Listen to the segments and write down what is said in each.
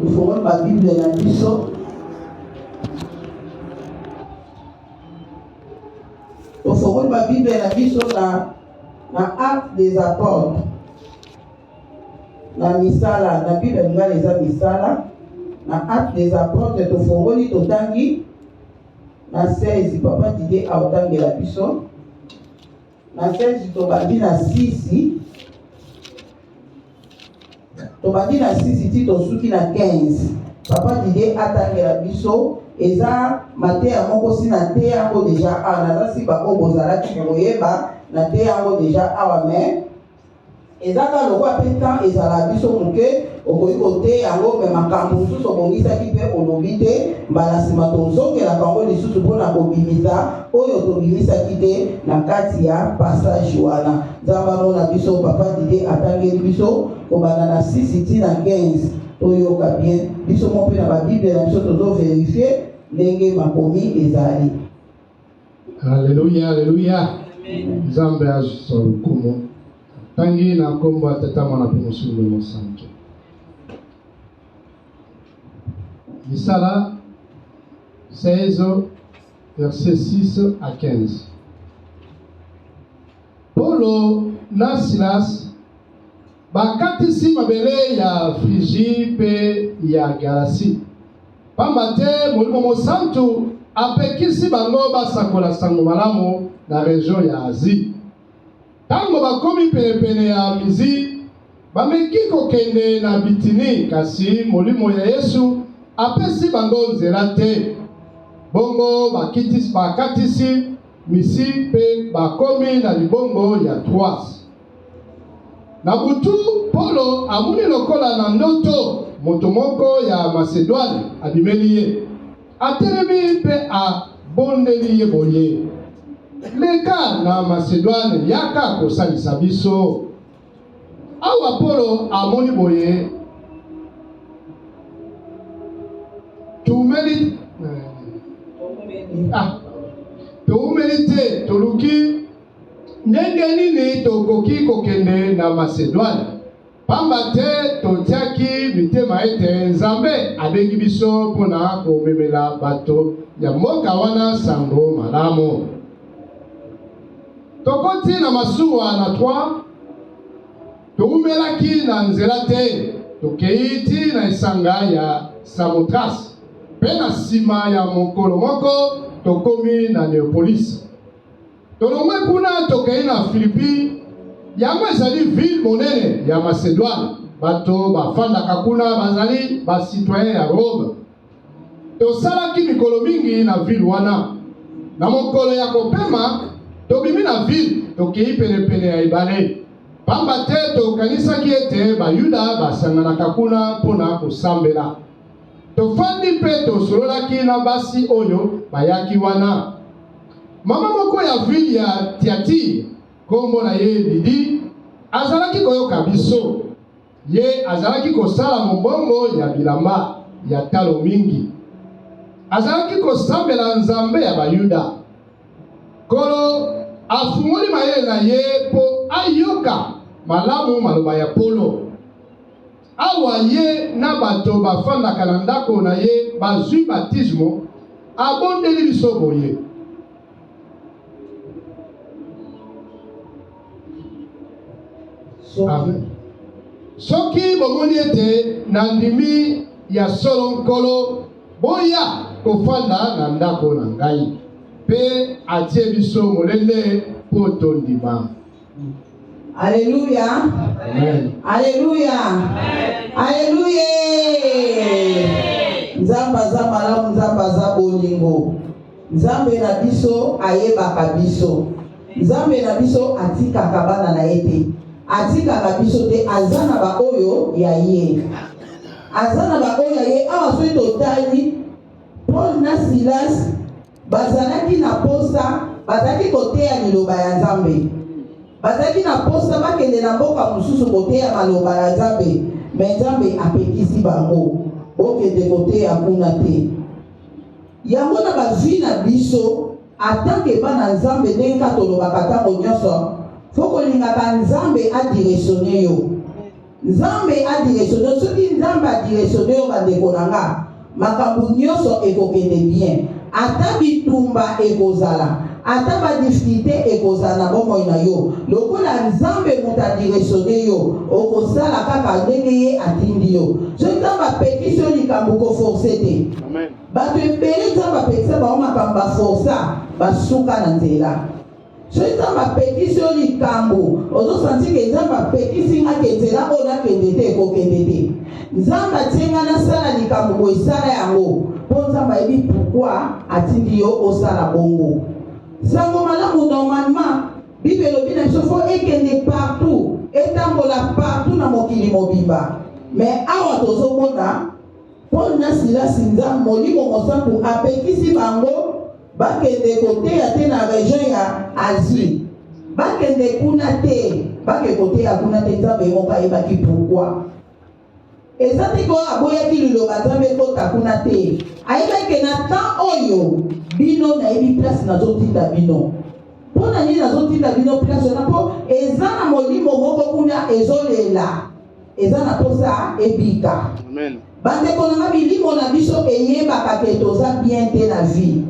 Tofongoli ba Bible na biso. Tofongoli ba Bible na biso na na Actes des Apôtres. Na misala, na Bible lingala eza misala. Na Actes des Apôtres tofongoli totangi na 16 papa Didier aotangela biso. Na 16 tobandi na 6 tobandi na 6 ti tosuki na 15. Papa Didier atangela biso eza mateya moko si na teya yango deja awa naza si baoyo bozalaki bokoyeba na teya yango deja awa mais Eza kaka lokola pe temps ezalaka biso muke, okoki koteya yango mais makambu mususu obongisaki pe olobi te, mbala sima tozongelaka yango lisusu pona kobimisa oyo tobimisaki te na kati ya passage wana. Nzambe amona biso, papa Didier atangeli biso kobanda na 6 ti na 15, toyoka bien biso moko pe na ba bible na biso tozo verifier ndenge makomi ezali. Aleluya, aleluya. Nzambe azwa lokumu. Tangi na nkombo ya Tata, Mwana mpe Mosungi Mosantu. Misala 16 verset 6 à 15. Polo na Silas bakatisi mabele ya Frigie mpe ya Galasi, pamba te Molimo Mosantu apekisi bango basakola Sango Malamu na region ya Asie. Tango bakomi penepene ya Mizi, bameki kokende na Bitini, kasi Molimo ya Yesu apesi bango nzela te. Bongo bakatisi Misi mpe bakomi na libongo ya Troas. Na butu, Polo amoni lokola na ndoto moto moko ya Masedwane abimeli ye. Atelemi mpe abondeli ye boye, Leka na Masedwane, yaka kosalisa biso. Awa Polo amoni boye, toumeli ah, toumeli te, toluki Ndenge nini tokoki kokende na Masedwane? Pamba te totiaki mitema ete Nzambe abengi biso mpo na komemela bato ya mboka wana sango malamu. Tokoti na masuwa na Troa, toumelaki na nzela te, tokei ti na esanga ya Samotrase, mpe na sima ya mokolo moko tokomi na Neapolisi. Tolongwe kuna tokei na Filipi, yango ezali ville monene ya Macedoine. Bato bafandaka kuna bazali ba citoyens ya Rome. Tosalaki mikolo mingi na ville wana. Na mokolo ya kopema, tobimi na ville tokei penepene ya ebale, pamba te tokanisaki ete Bayuda basanganaka kuna mpo na kosambela. Tofandi mpe tosololaki na basi oyo bayaki wana. Mama moko ya ville ya Tiatire, kombo na ye Lidi, azalaki koyoka biso. Ye azalaki kosala mombongo ya bilamba ya talo mingi. Azalaki kosambela Nzambe ya Bayuda. Nkolo afungoli mayele na ye mpo ayoka malamu maloba ya Polo. Awa ye na bato bafandaka na ndako na ye bazwi batisimo, abondeli biso boye. Amen. Soki bomoni ete nandimi ya solo Nkolo, boya kofanda na ndako na ngai. Mpe atie biso molende mpo tondima. Alléluia. Alléluia. Alléluia. Nzambe aza malamu, Nzambe aza bolingo. Nzambe na biso ayebaka biso. Nzambe na biso atikaka bana na ye te. Atikaka biso te, aza na baoyo ya ye. Aza na baoyo ya ye. Awa soki totali Paul na Silas Bazalaki na posa, bazalaki koteya liloba ya Nzambe. Bazalaki na posa bakende na mboka mosusu koteya maloba ya Nzambe, me Nzambe apekisi bango, bokende koteya kuna te. Yango na ba vie na biso, en tant que bana Nzambe, ndenge kaka tolobaka ntango nyonso, fo kolingaka Nzambe a directionner yo. Nzambe a directionne yo. Soki Nzambe a directionne yo bandeko na nga, makambo nyonso ekokende bien. Ata bitumba ekozala, ata ba difficultes ekozala na bomoi na yo, lokola Nzambe moto a directionne yo, okosala kaka ndenge ye atindi yo. Soki Nzambe apekisi yo likambo, ko forcer te. Bato ebele Nzambe apekisa bango makambo, ba forca, basuka na nzela. Soki Nzambe apekisi yo likambo, ozo sentir que Nzambe apekisi nga ke nzela oyo nakende te, kokende te. Nzambe atie nga nasala likambo boye, sala yango, po Nzambe ayebi pourquoi atindi yo osala bongo. Sango malamu normalement Bible elobi na biso faut ekende partout, etambola partout na mokili mobimba. Mais awa tozomona Paul na Silasi Nzambe Molimo Mosantu apekisi bango bakende koteya te na region ya Asie. Bakende kuna te, bake koteya kuna te. Nzambe ye moko ayebaki pourquoi. Eza te ko aboyaki liloba Nzambe ekota kuna te. Ayebaki ke na temps oyo bino nayebi place nazotinda bino. Mpo na nini nazotinda bino place wana? Mpo eza na molimo moko kuna ezolela. Eza na posa ebika. Amen. Bandeko na nga, milimo na biso eyebaka ke toza bien te na vie.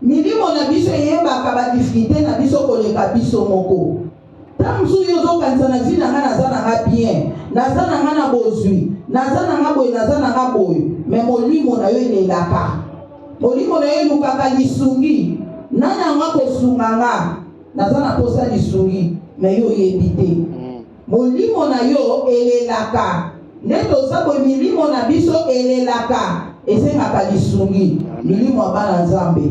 Milimo na biso eyebaka ba difficultes na biso koleka biso moko. Tango mosusu yo ozokanisa na vie na nga naza na nga bien, naza na nga na bozwi, naza na nga boye, naza na nga boye, mais molimo na yo elelaka. Molimo na yo elukaka lisungi. Nani yango akosunga nga? Naza na posa lisungi, mais yo oyebi te. Molimo na yo elelaka. Nde toza boye milimo na biso elelaka, esengaka lisungi. Milimo ya bana Nzambe.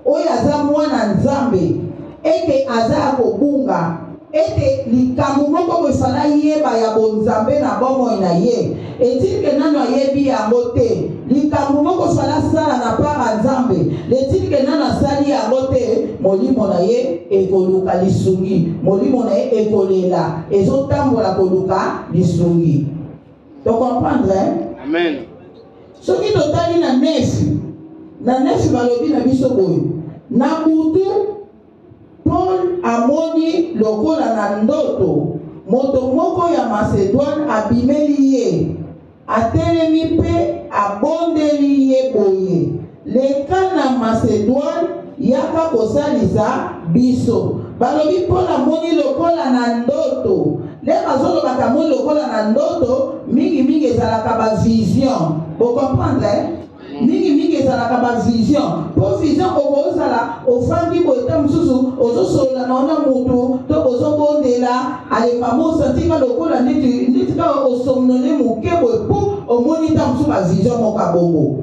Oyo aza mwana Nzambe, ete aza ya kobunga, ete likambo moko boye fala ayeba ya bonzambe na bomoi na ye, etili ke nanu ayebi yango te. Likambo moko fala asala na part ya Nzambe, letili ke nanu asali yango te, molimo na ye ekoluka lisungi, molimo na ye ekolela, ezotambola koluka lisungi. To comprendre hein? Amen. Soki totali na Nefi, na Nefi balobi na biso boye, na butu Paul amoni lokola na ndoto, moto moko ya Macedoine abimeli ye, atelemi mpe abondeli ye boye, Leka na Macedoine, yaka kosalisa biso. Balobi Paul amoni lokola na ndoto. Nde bazolobaka amoni lokola na ndoto, mingi mingi ezalaka ba vision. Bo comprendre eh? Mingi mingi ezalaka ba vision, po vision okozala ofandi boye ta mosusu ozosolola na ona mutu to bozobondela alemba mo osanti ka lokola neti neti kaka osomnole moke boye po omoni ta mosusu ba vision moko ya bongo.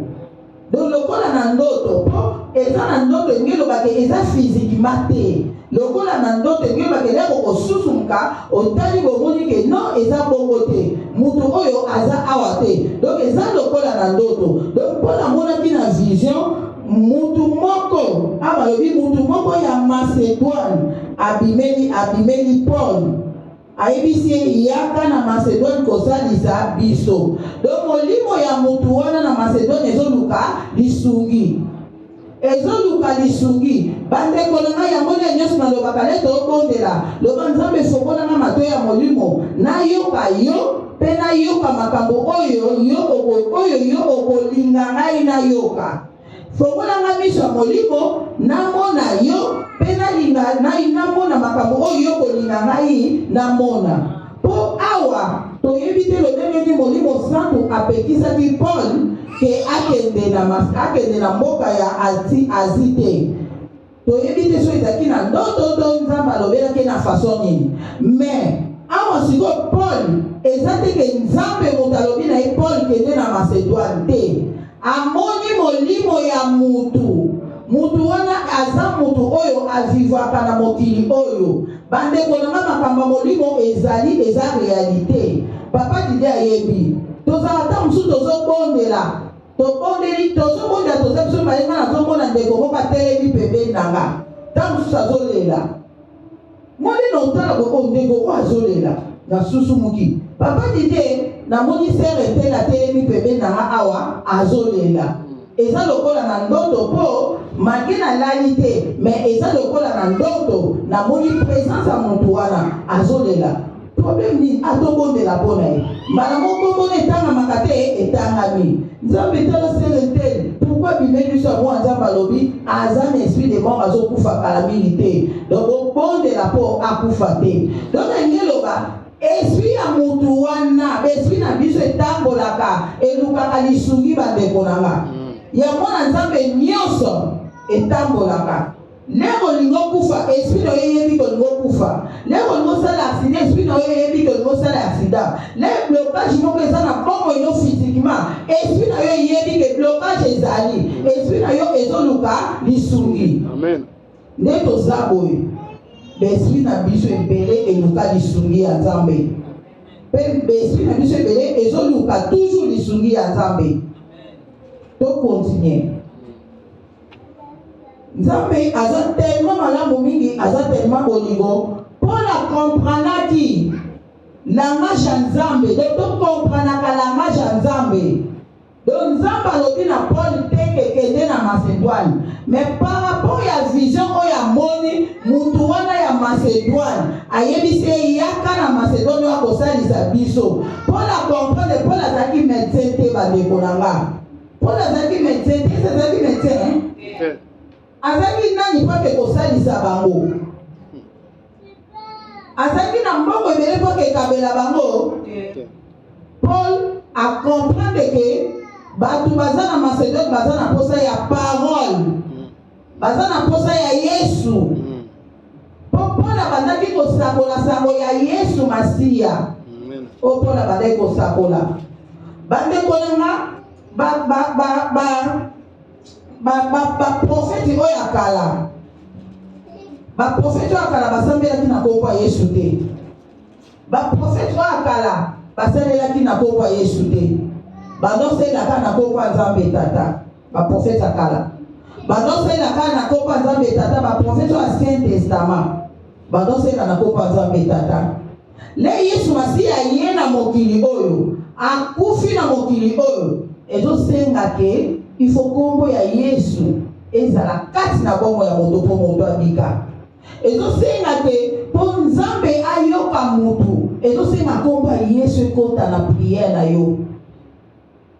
Donc lokola na ndoto, po eza na ndoto elingi eloba ke eza physiquement te. Lokola na ndoto elingi eloba ke leko kosusumuka otali bomoni ke non eza bongo te, mutu oyo aza awa te. Donc eza lokola na ndoto. Donc po namonaki na vision mutu moko awa balobi mutu moko ya Macedoine abimeli abimeli Paul. Ayebisi ye, Yaka na Macedoine kosalisa biso. Donc molimo ya mutu wana na Macedoine ezoluka lisungi. Ezoluka lisungi. Bandeko na ngai, yango nde nyonso nalobaka nde tobondela. Loba, Nzambe, fongola nga matoyi ya molimo, nayoka yo pe nayoka makambo oyo yo oyo yo okolinga ngai nayoka. Fongola nga miso ya molimo, namona yo, pe nalinga, na, namona makambo oyo yo okolinga ngai namona. Po awa, toyebi te lolenge nini Molimo Santu apekisaki Paul ke akende na, akende na mboka ya Asie, Asie te. Toyebi te soki ezalaki na ndoto to Nzambe alobelaki ye na façon nini. Mais awa sikoyo Paul, eza te ke Nzambe moto alobi na ye Paul kende na Macedoine te. Amoni molimo ya mutu. Mutu wana aza mutu oyo a vivaka na mokili oyo. Bandeko na nga makambo ya molimo ezali eza realite. Papa Didier ayebi. Tozalaka tango mosusu tozobondela. Tobondeli, tozobondela, toza biso mibale, nga nazomona ndeko moko atelemi pembeni na nga, ntango mosusu azolela. Moni na otala boye, oh, ndeko oyo azolela, nasusumuki. Papa Didier, namoni sœur Etele atelemi pembeni na nga awa, azolela. Eza lokola na ndoto po malgre nalali te, mais eza lokola na ndoto, namoni presence ya mutu wana, azolela. Problème nini? Atobondela mpo na ye. Mbala moko kombo etangamaka te, etangami. Nzambe, tala sœur tel, pourquoi bimeli biso ya mwana? Nzambe alobi aza na esprit de mort, azokufa kala mingi te, donc bobondela mpo akufa te. Donc nalingi eloba, esprit ya mutu wana, baesprit na biso etambolaka, elukaka lisungi. Bandeko na nga ya mwana Nzambe nyonso etambolaka. Lero olingi okufa, esprit na yo eyebi ke olingi okufa. Lero olingi osala accident, esprit na yo eyebi ke olingi osala accident. Le blocage moko eza na bomoi no physiquement, esprit na yo eyebi ke blocage ezali, esprit na yo ezoluka lisungi. Amen. Nde toza boye, baesprit na biso ebele eluka lisungi ya Nzambe, mpe baesprit na biso ebele ezoluka toujours lisungi ya Nzambe. Tocontinue. Nzambe aza tellement malamu mingi, aza tellement bolingo mpo na kompranaki langage ya Nzambe. Donc tokompranaka langage ya Nzambe. Donc Nzambe alobi na Paul te ke kende na Macédoine, mais par rapport ya vision oyo amoni, mutu wana ya Macédoine ayebisi ye: yaka na Macédoine oyo akosalisa biso. Mpo na comprendre, Paul azalaki médecin te. Bandeko na nga, Paul azalaki médecin te. Ese azalaki médecin, hein? Te. Azalaki nani mpo ake kosalisa bango? Azalaki na mbongo ebele mpo ake ekabela bango? Te. Paul acomprendre ke bato baza na Macédoine baza na posa ya parole, baza na posa ya Yesu, mpo Paul abandaki kosakola sango ya Yesu Masiya. Amen. Oyo Paul abandaki kosakola, bandeko na nga, baprofeti oyo ya kala, baprofeti oyo ya kala basambelaki na kombo ya Yesu te. Baprofeti oyo ya kala basalelaki na kombo ya Yesu te, bandosalelaka na kombo ya Nzambe Tata. Baprofeti ya kala bandosalelaka na kombo ya Nzambe Tata. Baprofeti oyo ya Ancien Testament bandosalela na kombo ya Nzambe Tata. Le Yesu Masiya ye na mokili oyo, akufi na mokili oyo, ezosenga ke ifo kombo ya Yesu ezala kati na bongo ya moto mpo moto abika. Ezosenga ke mpo Nzambe ayoka motu, ezosenga kombo ya Yesu ekota na prière na yo.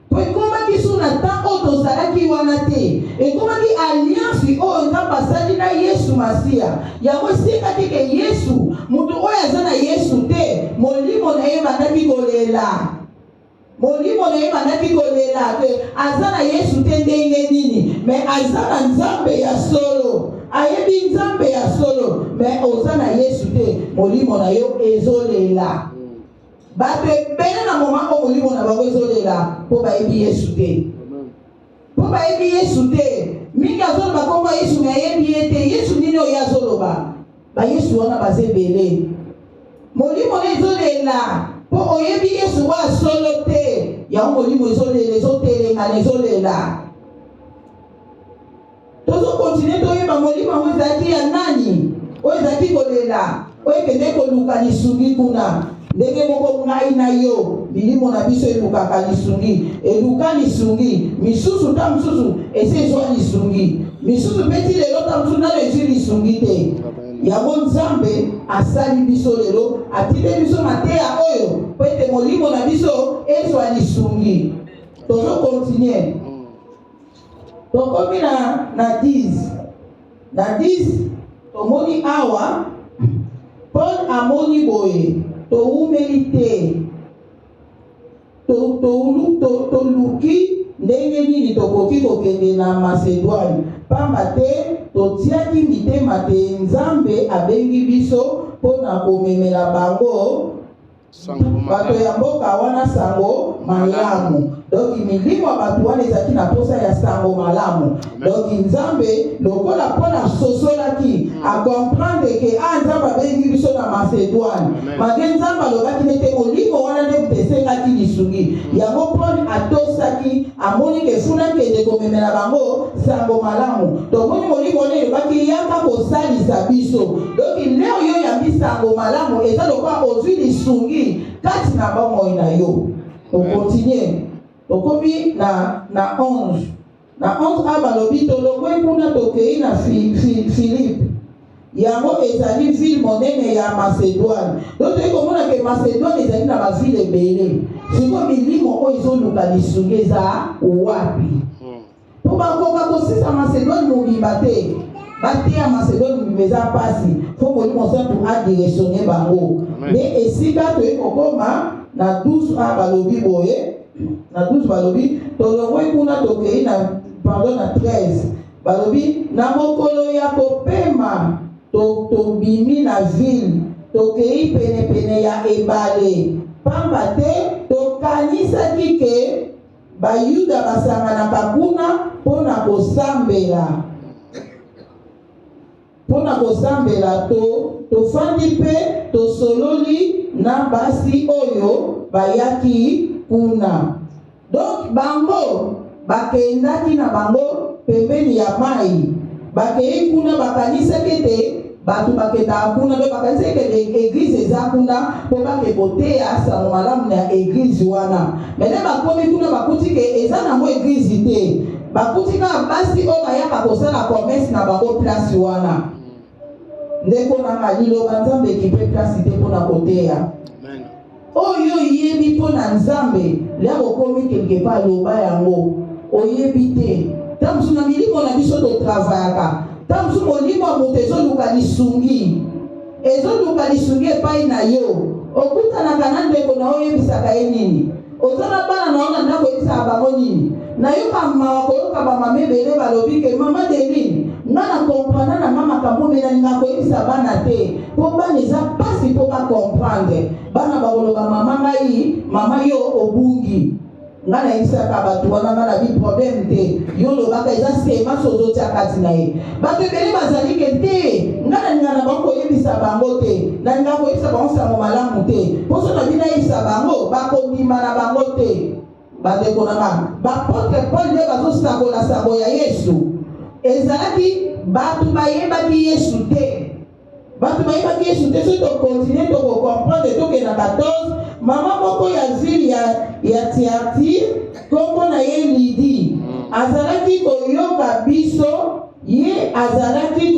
Po ekomaki so na temps oyo tozalaki wana te, ekomaki alliance oyo Nzambe asali na Yesu Masiya. Yango esengaki ke Yesu, moto oyo aza na Yesu te, molimo na ye ebandaki kolela, molimo na ye ebandaki kolela ke aza na Yesu te ndenge nini, mais aza na Nzambe ya solo, ayebi Nzambe ya solo, mais oza na Yesu te, molimo na yo ezolela. Bato ebele na moment oyo molimo na bango ezolela mpo bayebi Yesu te, mpo bayebi Yesu te. Mingi azoloba kombo ya Yesu, mais ayebi ye te. Yesu nini oyo azoloba? Bayesu wana baza ebele. Molimo na ezolela mpo oyebi Yesu oyo solo te. Yango molimo ezolela, ezotelengana, ezolela. Tozokontinue toyeba molimo yango ezalaki ya nani oyo ezalaki kolela, oyo ekende koluka lisungi kuna. Ndenge moko ngai na yo, milimo na biso elukaka lisungi, eluka lisungi. Misusu ta mosusu esi ezwa lisungi, misusu mpe ti lelo ta mosusu nano ezwi lisungi te. Yango Nzambe asali biso lelo, atindeli biso mateya oyo mpo ete molimo na biso ezwa lisungi. Tozokontinue, tokomi na 10. Na 10 tomoni awa Paul amoni boye: towumeli te, toluki ndenge nini tokoki kokende na Macédoine, pamba te totiaki mitema te Nzambe abengi biso mpo na komemela bango, bato ya mboka wana, sango malamu. Donc milimo ya bato wana ezalaki na posa ya sango malamu. Donc Nzambe lokola mpo na sosolaki, acomprendre ke a Nzambe abengi biso na Macédoine, malgré Nzambe alobaki nete molimo wana nde moto esengaki lisungi. Yango Paul atosaki, amoni ke funa kende komemela bango sango malamu. Tomoni molimo wana elobaki: yaka kosalisa biso. Donc leo yo yambi sango malamu, eza lokola ozwi lisungi kati na bomoi na yo. Tokontinue, tokomi na 11. Na 11 a balobi: tolongwe kuna, tokei na Philippe. Yango ezali ville monene ya Macedoine. Donc toyei komona ke Macedoine ezali na ba ville ebele. Sikoyo milimo oyo ezoluka lisungi eza wapi? Mpo bakoka kosisa Macedoine mobimba te. Bateya Macedoine mobimba eza mpasi. Fo Molimo Santu adirectionne bango. Nde esika toyei kokoma na 12 a balobi boye, na 12 balobi tolongwe kuna tokei na pardon na 13 Balobi, Na mokolo ya kopema, to, tobimi na ville, tokei penepene ya ebale, pamba te tokanisaki ke Bayuda basanganaka kuna mpo na kosambela. Mpo na kosambela, to, tofandi mpe tosololi na basi oyo bayaki kuna. Donc bango bakendaki na bango pembeni ya mayi, bakeyi kuna bakanisaki ete batu bakendaka kuna, donc bakanisaki ke eglise eza kuna po bake koteya sango malamu na eglise wana. Mais nde bakomi kuna bakuti ke eza nango eglise te, bakuti kaka basi oyo bayaka kosala commerce na bango place wana. Ndeko na nga, liloba Nzambe ekipe place te pona koteya. Oyo oyebi mpo na Nzambe, lere okomi quelque part loba yango. Oyebi te. Ntango mosusu na milimo na biso totravayaka. Ntango mosusu molimo ya moto ezoluka lisungi. Ezoluka lisungi epai na yo. Okutanaka na ndeko na yo oyebisaka ye nini? Oza na bana na yo na ndako oyebisaka bango nini? Nayoka mawa koyoka ba mama ebele balobi ke mama Deline nga na comprendre na nga makambo mais nalingaka koyebisa bana te po bana eza pasi po ba comprendre. Bana bakoloba mama ngai mama yo obungi. Nga nayebisaka batu wana nga na bi problème te yo olobaka eza semence ozotia kati na ye. Bato ebele bazali ke te nga nalinga na bango koyebisa bango te, nalinga koyebisa bango sango malamu te, mpo soki nabi nayebisa bango bakondima na bango te. Bandeko na nga, bapotre Paul nde bazosakola sango ya Yesu, ezalaki bato bayebaki Yesu te. Bato bayebaki Yesu te. Soki tokontinue toko comprendre, tokende na 14. Mama moko ya ville ya Tiatire, nkombo na ye Lydie, azalaki koyoka biso. Ye azalaki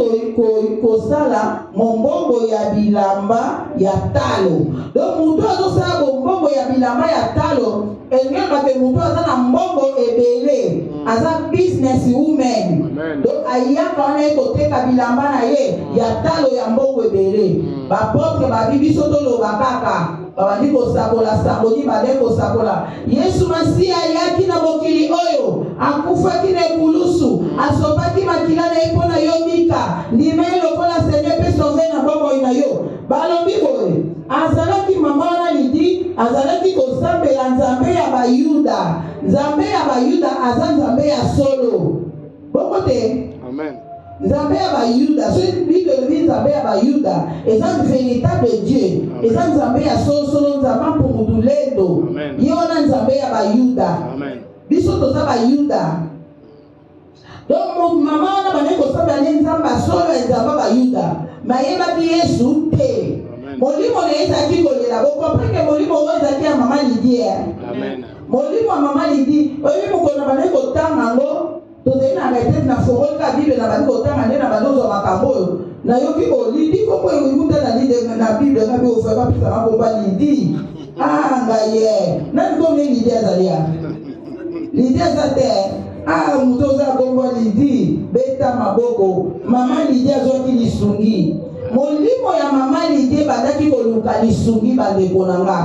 kosala mombongo ya bilamba ya talo. Donc moto azosala bombongo ya bilamba ya talo, elingi koloba ke moto aza na mbongo ebele, aza business woman. Donc ayaka wana ye koteka bilamba na ye ya talo ya mbongo ebele. Bapotre babi biso toloba kaka, babandi kosakola sango nini? Bande kosakola Yesu Masiya ayaki na mokili oyo, akufaki na ekulusu, asopaki makila na ye mpo na yo bika, ndima ye lokola Seigneur mpe Sauveur na bomoi na yo. Balobi boye, azalaki mama wana Lydie, azalaki kosambela Nzambe ya Bayuda. Nzambe ya Bayuda aza Nzambe ya solo. Bongo te? Amen. Nzambe ya Bayuda, soki Bible elobi Nzambe ya Bayuda, eza véritable Dieu, eza Nzambe ya solosolo, Nzambe mpungu tulendo. Amen. Ye wana Nzambe ya Bayuda. Amen. Biso toza Bayuda. Donc mama wana bandaki kosambela nde Nzambe ya solo ya Nzambe ya Bayuda, mayebaki Yesu te. Amen. Molimo na ye ezalaki kolela. Bocomprendre ke molimo oyo ezalaki ya mama Lydie. Amen. Molimo ya mama Lydie, oyebi mokolo na bandaki kotanga yango, tozali na retraite na fongoli kaka Bible na bandi kotanga nde na bandi kozwa makambo oyo. Nayoki o Lydie kombo ewuta na Lydie na Bible nga bi ofai bapesa nga kombo ya Lydie. Ah ngai ye. Nani kombo ne Lydie azali ya? Lydie aza te. Ah moto oza kombo ya Lydie, beta maboko. Mama Lydie azwaki lisungi. Molimo ya mama Lydie ebandaki koluka lisungi bandeko na nga.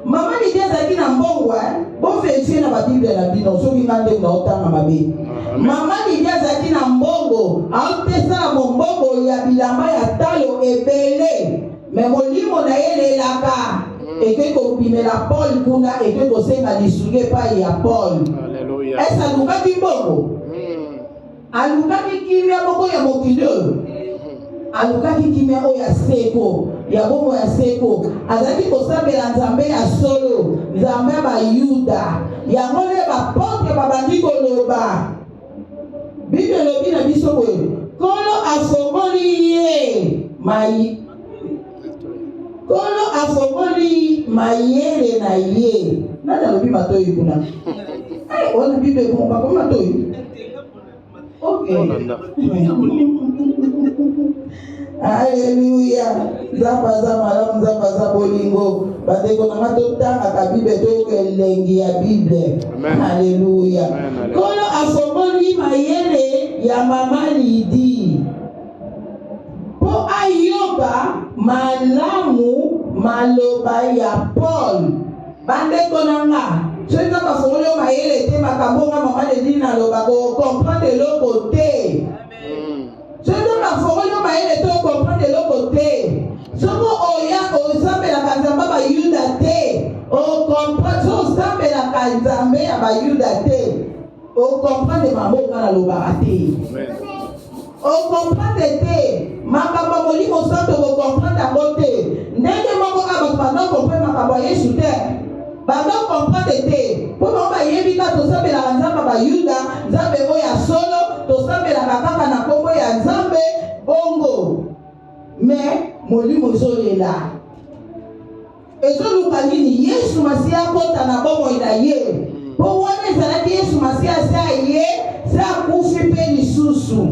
Mama Lydie azalaki na mbongo, bo vérifier na ba Bible na bino soki nga nde naotanga mabe. Mama Lydie azalaki na mbongo, aotesala mombongo ya bilamba ya talo ebele, me molimo na ye elelaka eke kobimela Paul kuna, eke kosenga lisungi epai ya Paul. Alléluia. Ese alukaki mbongo? Alukaki kimia moko ya mokili oyo? Alukaki kimia oyo ya seko, ya bomoi ya seko. Azalaki kosambela Nzambe ya solo, Nzambe ya Bayuda. Yango nde bapotre babandi koloba. Bible elobi na biso boye, Nkolo afongoli ye mai, Nkolo afongoli mayele na ye. Nani alobi matoyi kuna? Ai, wana Bible ebongo bakomi matoyi? Ok. Tolanda. Aleluya! Nzambe aza malamu, Nzambe aza bolingo. Bandeko na nga, totangaka Bible, toyoka elengi ya Bible. Aleluya! Nkolo afongoli mayele ya mama Lidi mpo ayoka malamu maloba ya Paul. Bandeko na nga, soki Nzambe afongoli yo mayele te, makambo nga mama Lidi naloba, kokomprendre eloko te. Soki Nzambe afongoli yo mayele te, okomprendre eloko te. Soki oya osambelaka Nzambe ya Bayuda te, okomprendre. Soki osambelaka Nzambe ya Bayuda te, okomprendre makambo nga nalobaka te. Okomprendre te makambo ya Molimo Santo, okokomprendre yango te. Ndenge moko kaka bato banda okomprendre makambo ya Yesu te, banda okomprendre te, mpo bango bayebi kaka tosambelaka Nzambe ya Bayuda, Nzambe oyo ya solo, tosambelaka kaka na nkombo ya Nzambe bongo. Me molimo ezolela, ezoluka nini? Yesu Masiya akota na bomoi na ye, mpo wana ezalaki Yesu Masiya se aye, se akufi mpe lisusu.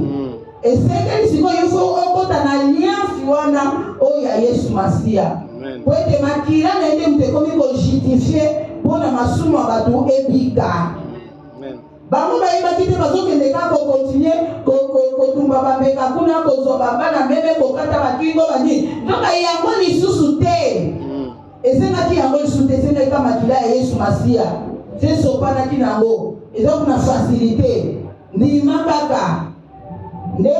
Esengeli sikoyo yo okota na alliance wana oyo ya Yesu Masiya, mpo ete makila na ye nde moto ekomi kojustifie mpo na masumu ya bato ebika. Bango bayebaki te, bazokende kaka kokontinue kotumba bambeka kuna, kozwa bambana meme, kokata bakingo banini, nzoka yango lisusu te. Esengaki yango lisusu te, esengaki kaka makila ya Yesu Masiya se esopanaki na yango, eza kuna facilité, ndima kaka nde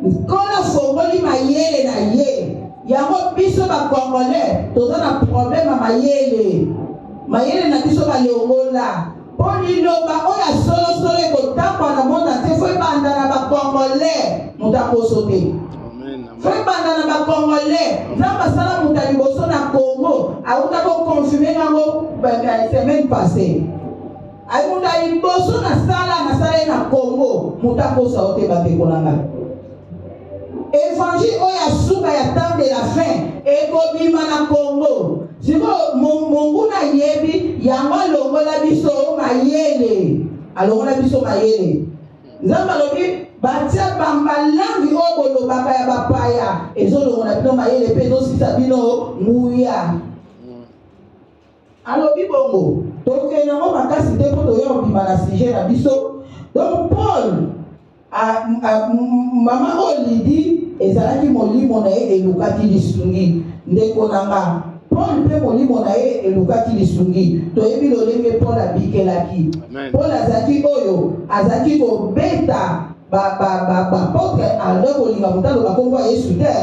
Nkolo afongoli mayele na ye. Yango biso ba Congolais toza na problème ya mayele, mayele na biso balongola mpo liloba oyo ya solosolo ekotangwa na monde entier, fo ebanda na ba Congolais, moto akoso te. Fo ebanda na ba Congolais. Nzambe asala moto ya liboso na Congo, auta koconfirme ngango semaine passée. Ayi moto ya liboso nasala nasala ye na Congo, moto akosa yo te. Bandeko na ngai, évangile oyo ya suka ya temps de la fin ekobima na Congo. Sikoyo monguna ayebi yango, alongola biso mayele, alongola biso mayele. Nzambe alobi batia balangi oyo bolobaka ya bapaya, ezolongola bino mayele mpe ezosisa bino nguya. Alobi bongo, tokende yango makasi te mpo toya kobima na sujet na biso. Donc Paul a, a, mama oyo Lidi, ezalaki molimo na ye elukaki lisungi. Ndeko na nga, Paul mpe molimo na ye elukaki lisungi. Toyebi lolenge Paul abikelaki. Paul azalaki oyo azalaki kobeta baapôtre, aloba kolinga moto aloba nkombo ya Yesu te.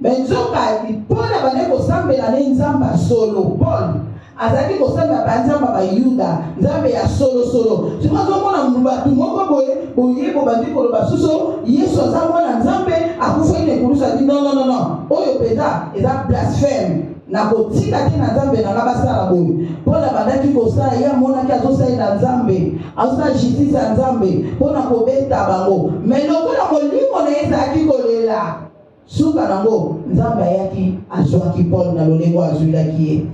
Me nzoka Paul abandaki kosambela ne Nzambe ya solo. Paul azalaki kosambela ba Nzambe ya Bayuda, Nzambe ya solosolo. Sikoyo azomona bato moko boye boye bobandi koloba susu Yesu aza mwana Nzambe, akufaki na ekulusu. Adi non, non, non, non, oyo mpenza eza blasphème, nakotika te na Nzambe na nga basala boye. Paul abandaki kosala, ye amonaki azosalela Nzambe, azosala justice ya Nzambe mpo na kobeta bango. Me lokola molimo na ye ezalaki kolela, suka nango Nzambe ayaki, azwaki Paul na lolenge oyo azwilaki ye.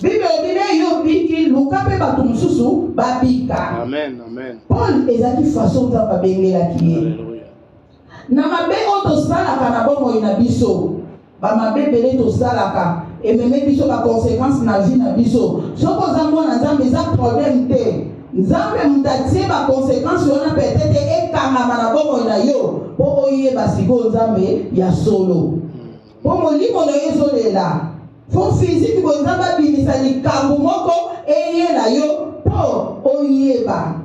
Bible elobi ne yo obiki, luka mpe bato mosusu babika. Amen, amen. Paul ezalaki façon Nzambe abengelaki ye. Alléluia. Na mabe oyo tosalaka na bomoi na biso, bamabe ebele tosalaka ememe biso baconséquence na vie na biso. Soki oza mwana Nzambe, eza problème te. Nzambe moto atie baconséquence wana, peut-être ekangama na bomoi na yo mpo oyeba sikoyo Nzambe ya solo, mpo molimo na yo ezolela. Fo physique boye, Nzambe abimisa likambo moko eyela yo mpo oyeba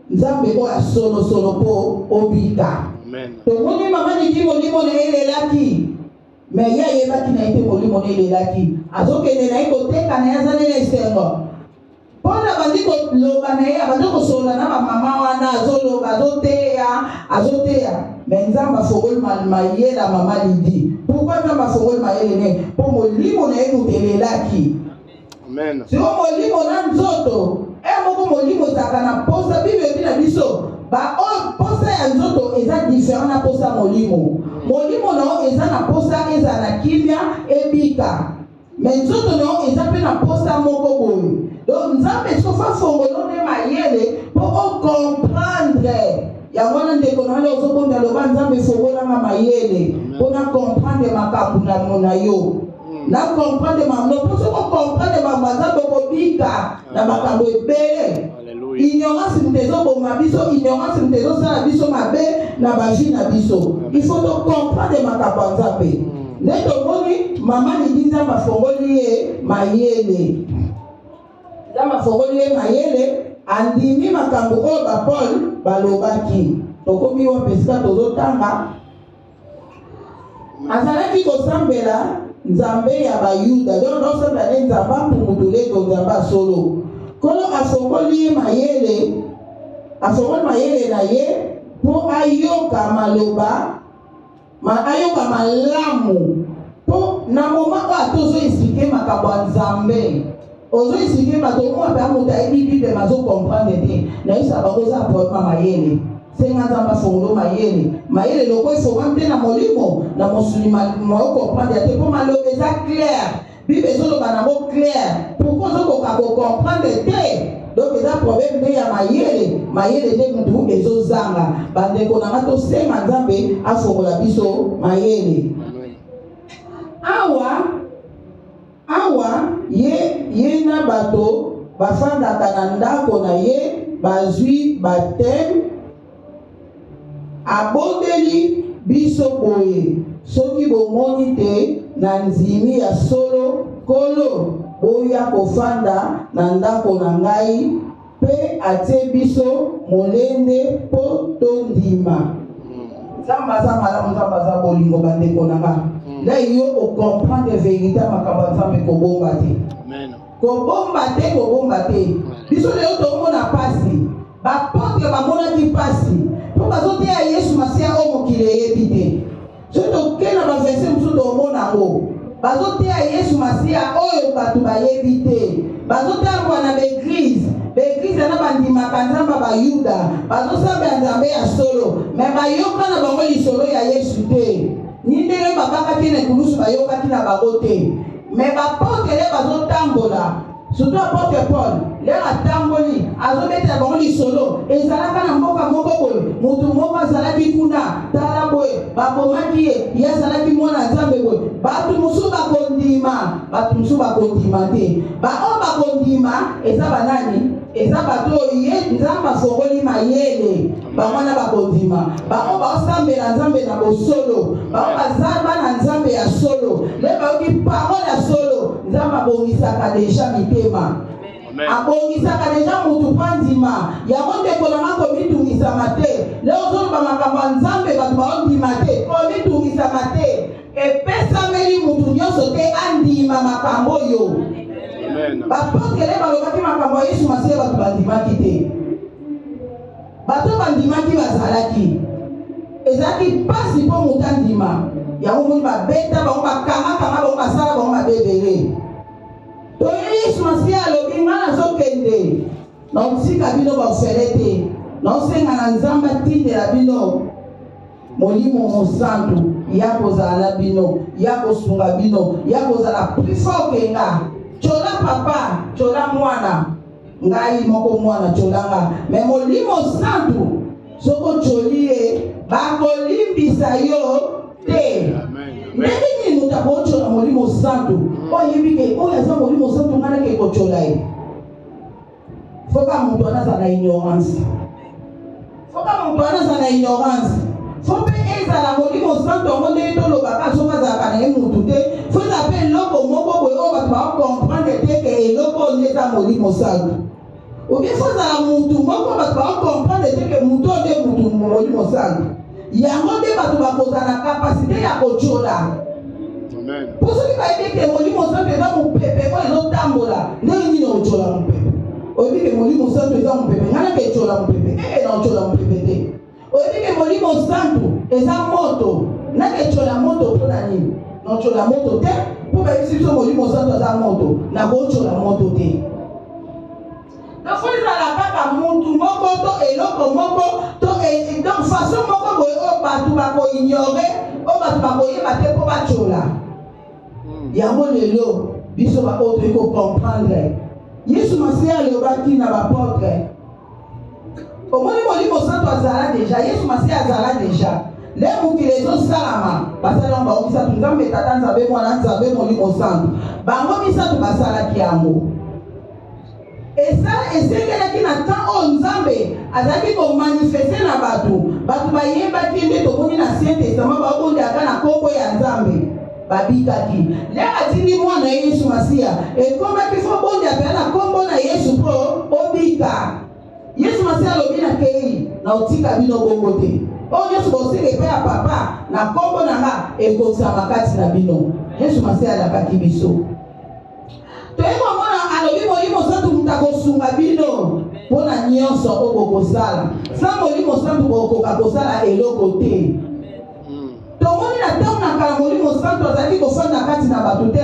Nzambe oyo ya solosolo mpo obika. Amen. Tomoni mama Lidi, molimo na ye elelaki, me ye ayebaki na ye te molimo na ye elelaki. Azokende na ye koteka na ye, aza nene esengo. Mpona abandi koloba na ye, abandi kosolola na bamama wana, azoloba, azoteya, azoteya, me Nzambe afongoli mayele ya mama Lidi. Pourquoi Nzambe afongoli mayele ne? Mpo molimo na ye moto elelaki. Amen. Siko molimo na nzoto e moko, molimo ezalaka na posa. Bible ebi na biso baoyo posa ya nzoto eza différent na posa molimo. Molimo na yo eza na posa ezala na kimia, ebika, me nzoto na yo eza mpe na posa moko boye. Donc Nzambe sofa fongolo nde mayele mpo ocomprendre. Yango wana ndeko na wana ozobonda, loba: Nzambe, fongolanga mayele mpo na comprendre makambo na yo, na comprendre makambo, mpo soki ocomprendre makambo ya Nzambe, okobika na makambo ebele. Ignorance moto ezoboma biso, ignorance moto ezosala biso mabe na bavie na biso. Il faut tocomprendre makambo ya Nzambe. Nde tomoni mama Lidi, Nzambe afongoli ye mayele. Nzambe afongoli ye mayele, andimi makambo oyo bapaul balobaki. Tokomi wapi? Esika tozotanga, azalaki kosambela Nzambe ya Bayuda, donc azosambela nde Nzambe ampungutuleko, Nzambe asolo. Nkolo afongoli ye mayele, afongoli mayele na ye mpo ayoka maloba ma, ayoka malamu. Mpo na moment oyo ata ozoexpliquer makambo ya Nzambe, ozoexpliquer bato, omona mpe moto ayebi Bible mais azocomprendre te. Nayebisa bango, eza problème ya mayele. Senga Nzambe afongolo mayele. Mayele loko efongami te na molimo, na mosuni moyocomprendre te, mpo maloba eza clair, Bible ezoloba nango clair. Pourquoi ozokoka kocomprendre te? Donc eza problème nde ya mayele, mayele nde mutu ezozanga. Bandeko na nga, tosenga Nzambe afongola biso mayele. Awa awa ye na bato bafandaka na ndako na ye bazwi baptême. Abondeli biso boye: "Soki bomoni te na ndimi ya solo Nkolo, boya kofanda na ndako na ngai." Mpe atie biso molende mpo tondima. Nzambe aza malamu, Nzambe aza bolingo. Bandeko na nga, nde yo ocomprendre vérité ya makambo ya Nzambe, kobomba te, kobomba te, kobomba te. Biso lelo tomona pasi, baapôtre bamonaki pasi mpo bazoteya Yesu Masiya oyo mokili eyebi te. Soki toke na baverset mosusu, tomona yango, bazoteya Yesu Masiya oyo bato bayebi te. Bazotambola na baéglise, baéglise wana bandimaka Nzambe ya Bayuda, bazosambela Nzambe ya solo, mais bayoka na bango lisolo ya Yesu te, ni ndenge babakaki na ekulusu, bayokaki na bango te. Mais baapôtre nde bazotambola, surtout apôtre Paul, lere atamboli, azobetela bango lisolo. Ezalaka na mboka moko boye, motu moko azalaki kuna, tala boye, babomaki ye, ye azalaki mwana Nzambe boye. Bato mosusu bakondima, bato mosusu bakondima te. Baoyo bakondima eza banani? Eza bato oyo ye Nzambe afongoli mayele, bango wana bakondima. Bango baosambela Nzambe na bosolo, bango baza bana Nzambe ya solo. Nde bayoki parole ya solo, Nzambe abongisaka déjà mitema, abongisaka déjà mutu mpo andima yango. Ndeko na nga, komitungisama te. Leo ozoloba makambo ya Nzambe, bato baondima te, komitungisama te. Epesameli mutu nyonso te andima makambo oyo. Baapôtre balobaki makambo ya Yesu Masiya, bato bandimaki te. Bato bandimaki bazalaki, ezalaki mpasi mpo moto andima yango. Moni babeta bango, bakangakanga bango, basala bango mabe ebele. Toye, Yesu Masiya alobi: "Nga nazokende, naotika bino bafele te, naosenga na Nzambe atindela bino Molimo Mosantu ya kozala na bino, ya kosunga bino, ya kozala plus fort que nga." Tyola papa, tyola mwana, ngai moko mwana tyolanga, mais Molimo Santu, soki otyoli ye, bakolimbisa yo te. Ndenge nini moto akotyola Molimo Santu oyo ayebi ke oyo aza Molimo Santu? Ngai nake kotyola ye, foka moto wana aza na ignorance, foka moto wana aza na ignorance. Faut mpe ezala Molimo Santu yango ndenge tolobaka, soki azalaka na ye mutu te, faut ezala mpe eloko moko boye oyo bato bakocomprendre te ke eloko oyo nde eza Molimo Santu, ou bien faut ezala mutu moko bato bakocomprendre te ke mutu oyo nde mutu Molimo Santu. Yango nde bato bakozala na capacité ya kotyola. Mpo soki bayebi ete Molimo Santu eza mopepe oyo ezotambola, ndenge nini otyola mopepe? Oyebi ke Molimo Santu eza mopepe, ngai nake etyola mopepe? Ee, na otyola mopepe te. Oyebi ke Molimo Santu eza moto, nake etyola moto mpo na nini? Na otyola moto te, mpo bayebisi biso Molimo Santu aza moto, nakotyola moto te. Donc faut ezala kaka mutu moko to eloko moko to donc façon moko boye oyo bato bakoignorer, oyo bato bakoyeba te mpo batyola yango. Lelo biso baoyo toyei kocomprendre, Yesu Masiya alobaki na baapôtre: "Omoni Molimo Molimo Santu azala deja, Yesu Masiya azala deja. Le mokili ezosalama, basali yango bango misato, Nzambe Tata, Nzambe Mwana, Nzambe Molimo Santu. Bango misato basalaki yango. Esa esengelaki na temps oyo Nzambe azalaki ko manifester na bato, bato bayebaki ye nde tomoni na Ancien Testament babondelaka na kombo ya Nzambe babikaki. Lere atindi mwana ye Yesu Masiya, ekomaki fo bondela mpenza na kombo na Yesu mpo obika. Yesu Masiya alobi na kei na otika bino bongo te. Oyo nyonso bosenga epai ya Papa na kombo na nga ekokisama kati na bino. Yesu Masiya alakaki biso. Toye komona alobi Molimo Santu moto akosunga bino mpo na nyonso oyo bokosala. Sans Molimo Santu bokoka kosala eloko te. Tomoni na ntango na kala Molimo Santu azalaki kofanda kati na bato te.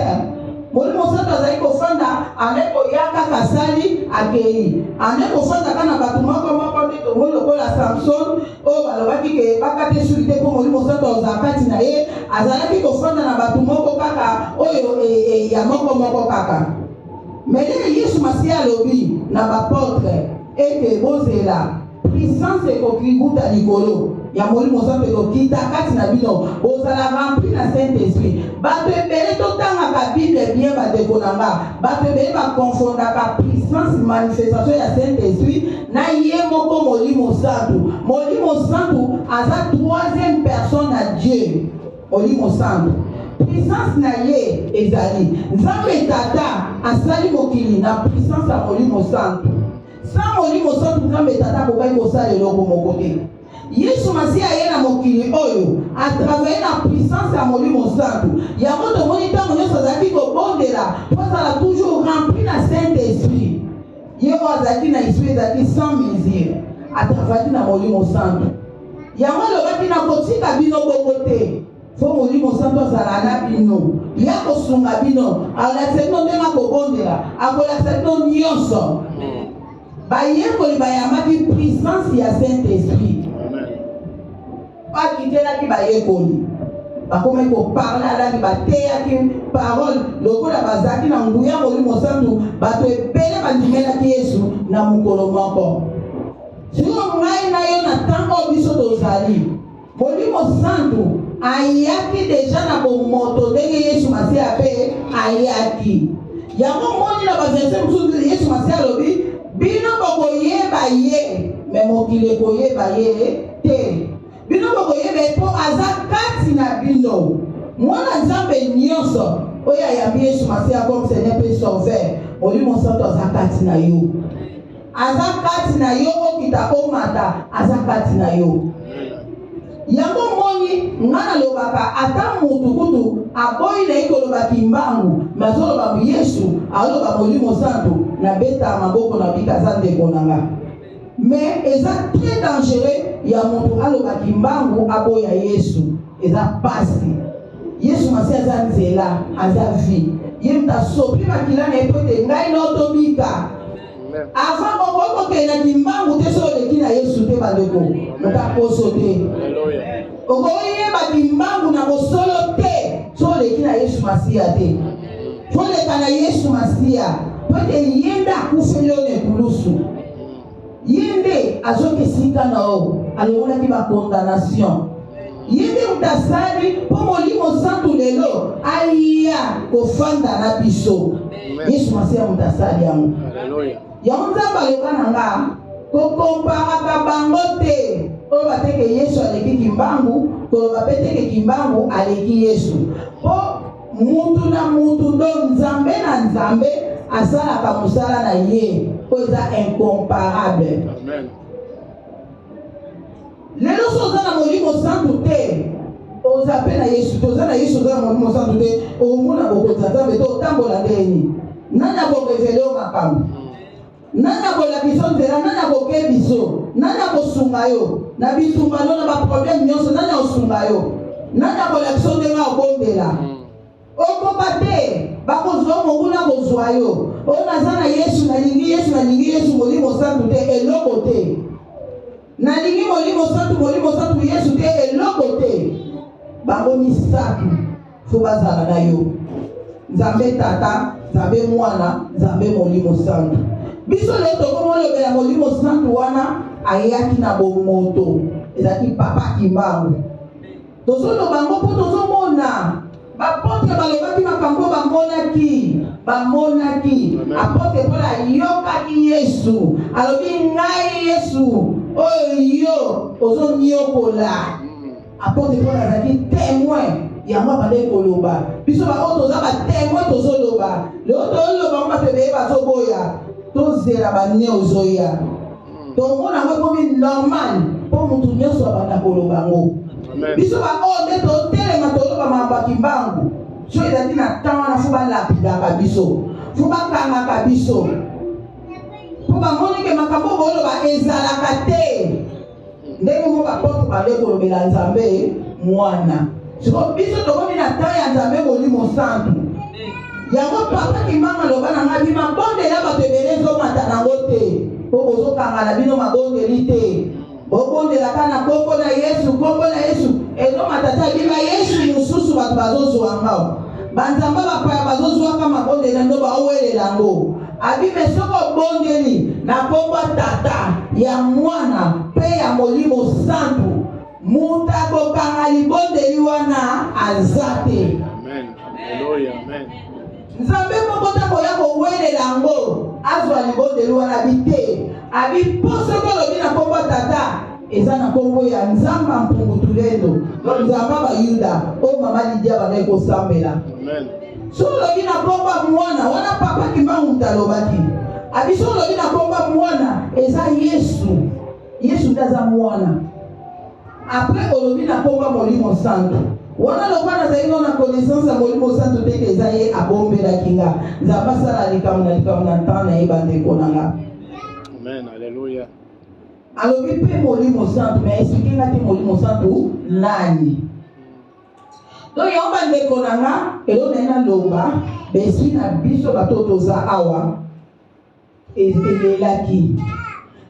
Molimo Santu azalaki kofanda, ande koya kaka asali akei, ande kofanda kaka na bato moko moko, nde tomoni lokola Samson oyo balobaki ke bakata esuki te mpo Molimo Santu azala kati na ye, azalaki kofanda na bato moko kaka oyo e, e, ya moko moko kaka. Mais lelo Yesu Masiya alobi na bapotre ete bozela puissance ekoki kuta likolo ya Molimo Santu ekokita kati na bino, bozala rempli na Saint Esprit. Bato ebele totangaka Bible bien, bandeko na nga, bato ebele bakonfondaka puissance manifestation ya Saint Esprit na ye moko Molimo Santu. Molimo Santu aza troisième personne ya Dieu. Molimo Santu puissance na ye ezali Nzambe Tata asali mokili na puissance ya Molimo Santu. Sans Molimo Santu Nzambe Tata akokaki kosala eloko moko te. Yesu Masiya aye na mokili oyo a travailler na puissance ya Molimo Santu. Yango tomoni ntango nyonso azalaki kobondela mpo azala toujours rempli na Saint Esprit. Ye oyo azalaki na esprit ezalaki sans mesure, a travaillaki na Molimo Santu. Yango alobaki nakotika bino bongo te. Fo Molimo Santu azala na bino, ye akosunga bino, akolakisa bino ndenge akobondela, akolakisa bino nyonso. Bayekoli bayambaki puissance ya Saint Esprit, bakitelaki bayekoli bakomaki koparle alaki, bateyaki parole lokola bazalaki na nguya Molimo Santu. Bato ebele bandimelaki Yesu na mokolo moko. Sikoyo ngai na yo na ntango oyo biso tozali, Molimo Santu ayaki deja na bomoto ndenge Yesu Masiya mpe ayaki. Yango omoni na ba verset mosusu Yesu Masiya alobi bino bokoyeba ye me mokili ekoyeba ye te. Bino bokoyeba ye mpo aza kati na bino. Mwana Nzambe nyonso oyo ayambi Yesu Masiya comme Seigneur mpe Sauveur, Molimo Santu aza kati na yo. Aza kati na yo, okita omata, aza kati na yo. Yango moni nga nalobaka ata mutu kutu aboyi na ye koloba kimbangu me azoloba Yesu, aloba Molimo Santu, nabeta maboko na bika aza ndeko na nga. Mais eza très dangereux ya mutu aloba kimbangu aboya Yesu, eza pasi. Yesu Masiya aza nzela, aza vie. Ye mutu asopi makila na ye mpo ete ngai na yo tobika. Avant okoki kokende na kimbangu te soki oleki na Yesu te, bandeko, moto akoso te. Okoyeba kimbangu na bosolo te soki oleki na Yesu Masiya te. Foleka na Yesu Masiya mpo ete ye nde akufeli yo na ekulusu. Ye nde azwaki esika na yo, alongolaki ba condamnation. Ye nde moto asali mpo Molimo Santu lelo aya kofanda na biso. Yesu Masiya moto asali yango. Yango Nzambe aloba na nga kokomparaka bango te oyo bateke Yesu aleki Kimbangu, koloba pe teke Kimbangu aleki Yesu, mpo mutu na mutu ndo Nzambe na Nzambe asalaka mosala na ye oyo eza incomparable. Amen. Lelo so oza na Molimo Santu te, oza pe na Yesu te, oza na Yesu, oza na Molimo Santu te, okomona bokonzi ya Nzambe te, otambola ndenge nini? Nani akorevele yo makambo? Nani akolakisa yo nzela? Nani akokebisa yo? Nani akosunga yo na bitumba no na baproblème nyonso? Nani akosunga yo? Nani akolakisa yo ndenge akobondela? Okoka te, bakozwa monguna akozwa yo. Oyo naza na Yesu, nalingi Yesu, nalingi Yesu, Molimo Santu te, eloko te. Nalingi Molimo Santu, Molimo Santu, Yesu te, eloko te. Bango misato fo bazala na yo, Nzambe Tata, Nzambe Mwana, Nzambe Molimo Santu. Biso lelo tokomi olobela Molimo Santu wana. ayaki na bomoto, ezalaki Papa Kimbangu. Tozoloba yango mpo tozomona bapotre balobaki makambo bamonaki, bamonaki. Apotre Paul ayokaki Yesu alobi, ngai Yesu oyo yo ozoniokola. Apotre Paul azalaki témoin, yango abandaki koloba. Biso baoyo toza batémoin tozoloba lelo, tozoloba ngo bato ebele bazoboya. Tozela bane ozoya, tomona yango ekomi normal mpo motu nyonso abanda koloba yango. Biso baoyo nde totelema toloba makambo ya Kimbangu, so ezalaki na temps wana, fo balapidaka biso, fo bakangaka biso, mpo bamoni ke makambo boloba ezalaka te. Ndenge moko bapotre bande kolobela Nzambe Mwana, siko biso tokomi na temps ya Nzambe Molimo Santu. Yango Papa Kimbangu aloba na ngai, mabondeli ya bato ebele ezomata nango te mpo bozokanga na bino mabondeli te, bobondelaka na nkombo na Yesu, nkombo na Yesu ezomata te. Abima Yesu mosusu, bato bazozwa ngo, banzamba bapaya bazozwaka mabondeli ndo baowelela yango. Abime soki obondeli na nkombo ya Tata, ya Mwana mpe ya Molimo Santu, moto akokanga libondeli wana aza te. Nzambe moko te akoya kowelela yango azwa libondeli wana. Abi te, abi mpo soki olobi na nkombo ya Tata, eza na nkombo ya Nzamba Mpungu Tulendo, donc Nzamba Bayuda oyo Mama Lidia bandaki kosambela. Soki olobi na nkombo ya Mwana wana, Papa Kimbangu moto alobaki, abi soki olobi na nkombo ya Mwana, eza Yesu, Yesu nde aza Mwana. Après olobi na nkombo ya Molimo Santu wana, lokwa nazali no na connaissance ya Molimo Santu te ke eza ye abombelaki nga. Nzambe asala likambo na likambo na temps na ye, bandeko na nga. Amen. Alléluia. Alobi mpe Molimo Santu, mais explique nga te Molimo Santu nani. Donc yango, bandeko na nga, eloko na ye naloba, baesprit na biso bato oyo toza awa elelaki,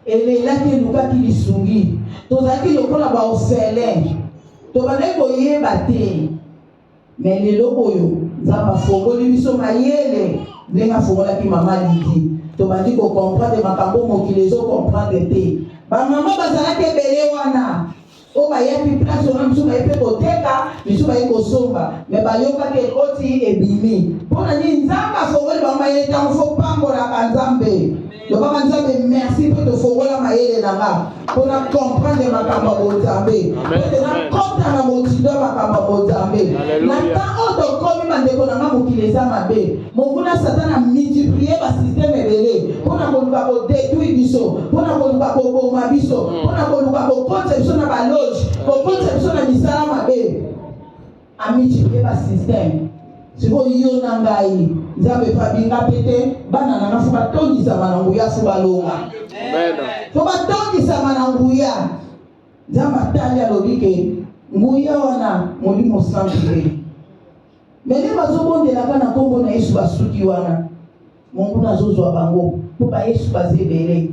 elelaki, elukaki lisungi. Tozalaki lokola baorphelin, tobandaki koyeba te. Mais lelo oyo Nzambe afongoli biso mayele ndenge afongolaki Mama Lidi, tobandi kocomprendre makambo mokili ezocomprendre te. Bamama bazalaki ebele wana oyo bayaki place wana, misu baye mpe koteka, misu baye kosomba, mais bayokaki ekoti ebimi. Mpo na nini? Nzambe afongoli bango mayele. Ntango fo pambolaka Nzambe, lobaka: Nzambe, merci mpo tofongola mayele na nga mpo na comprendre makambo ya bonzambe, po nakɔta na motindo ya makambo ya bonzambe. Na ntango oyo tokomi, bandeko na nga, mokili eza mabe. Monguna Satana multiplie basystème ebele mpona koluka kodétruire biso, mpona koluka koboma biso, mpona koluka kokotisa biso na baloge, kokotisa biso na misala mabe. Amultiplie basystème. Sikoyo yo na ngai, Nzambe fabinga mpe te, bana na nga fo batondisama na nguya, fo balonga, fo batondisama na nguya. Nzambe atali, alobi ke nguya wana Molimo Santu te. Mais nde bazobondelaka na nkombo na Yesu, basuki wana, monguna azozwa bango mpo bayesu baza ebele,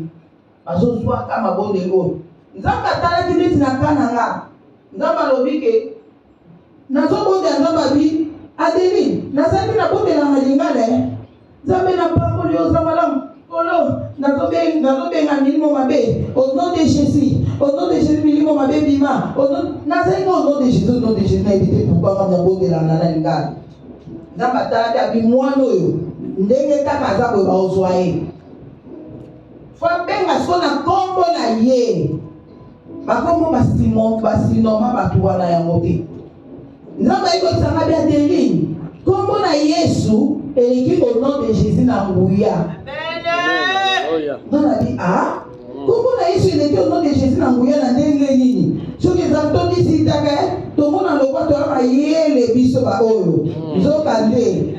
bazozwaka mabondeli oyo. Nzambe atalaki neti na ka na nga, Nzambe alobi ke nazobondela. Nzambe abi: Adeline, nazalaki nabondelanga lingala. Nzambe, napamboli, oza malamu. Kolo, nazobenga milimo mabe au nom de Jésus, au nom de Jésus, milimo mabe bima. Nazalaki au nom de Jésus, au nom de Jésus. Nayebi te pourquoi nga nabondelanga na lingala. Nzambe atalaki, abi mwana oyo ndenge kaka aza boye, baozwa ye, fo abenga siko na nkombo na ye. Bakombo basinoma bato wana yango te. Nzambe ayebisanga bi: Adeline, nkombo na Yesu eleki au nom de Jésus na nguya. Nga nabi: a nkombo na Yesu eleki au nom de Jésus na nguya na ndenge nini? Soki eza tondisitaka, tomona lokwa toya mayele biso baoyo, nzoka nde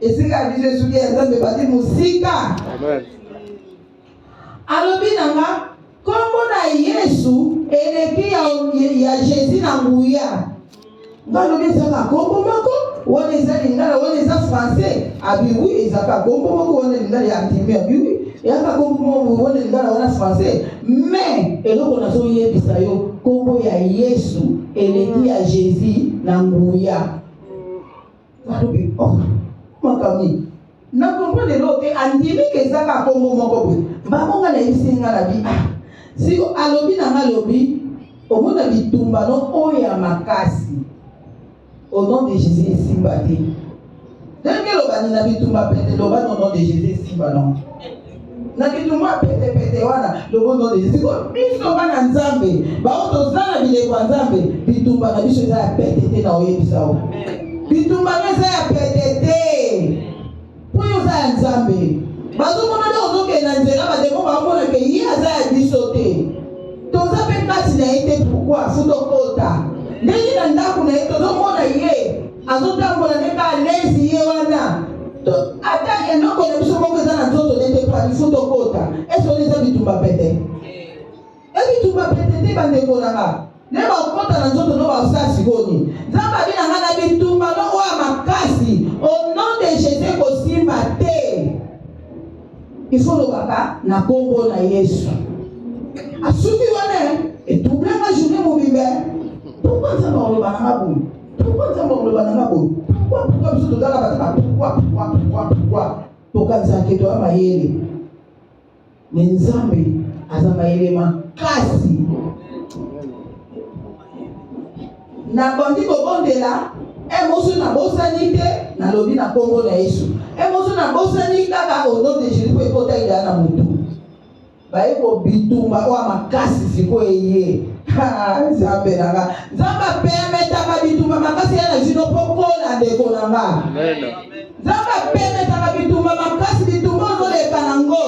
esika ya biso esuki, ya Nzambe bandi mosika. Alobi na nga nkombo na Yesu eleki ya Jésus na nguya. Nga alobi: ezaka nkombo moko, wana eza lingala, wana eza français. Abi: oui, ezaka nkombo moko, wana lingala ya andimi. Abi: oui, eyaka nkombo moko, wana lingala, wana français. Mais eloko nazoyebisa yo, nkombo ya Yesu eleki ya Jésus na nguya. Alobi: oh, makambo na comprendre eloko te. Andimi ke ezaka nkombo moko boye. Bango nga nayebisi nga na bi: ah. Siko alobi na nga, alobi omona bitumba no oyo ya makasi, au nom de Jésus esimba te. Ndenge elobani na bitumba pete, loba au nom de Jésus esimba. Non, na bitumba petepete wana, loba au nom de Jésus. Siko biso bana Nzambe, bao toza na bileko ya Nzambe, bitumba na biso eza ya pete te. Na oyebisa o bitumba no eza ya pete te, mpo oyo oza ya Nzambe, bazomona nde ozokende na nzela, bademo baomona ke ye aza ya biso te, toza mpe kati na ye te. Pourquoi fu tokota ndenge na ndako na ye, tozomona ye azotambola ndenge alezi ye wana, ata eloko na biso moko eza na nzoto nete pali, fu tokota ese wana eza bitumba pete, ebitumba pete te. Bandeko na nga, nde bakota na nzoto no, basala sikoni. Nzambe abi na nga na bitumba no oyo makasi, au nom de Jésus kosimba te. Il faut lobaka na nkombo na Yesu. Asuki wana etroublenga journée mobimba. Pourquoi Nzambe akoloba na nga boye? Pourquoi Nzambe akoloba na nga boye? Pourquoi, pourquoi? Biso tozalaka bataka pourquoi, pourquoi, pourquoi, pourquoi. Tokanisaka ke toya mayele, me Nzambe aza mayele makasi. Nabandi kobondela, e mosu nabosani te, nalobi na nkombo na Yesu. E mosu nabosani kaka au nom de Jésus, mpo ekotaki deya na motu. Baye kobitumba oyo makasi sikoyo eye. Nzambe na nga, Nzambe apermettaka bitumba makasi ya na jino mpo kola. Ndeko na nga, Nzambe apermettaka bitumba makasi. Bitumba ozoleka nango,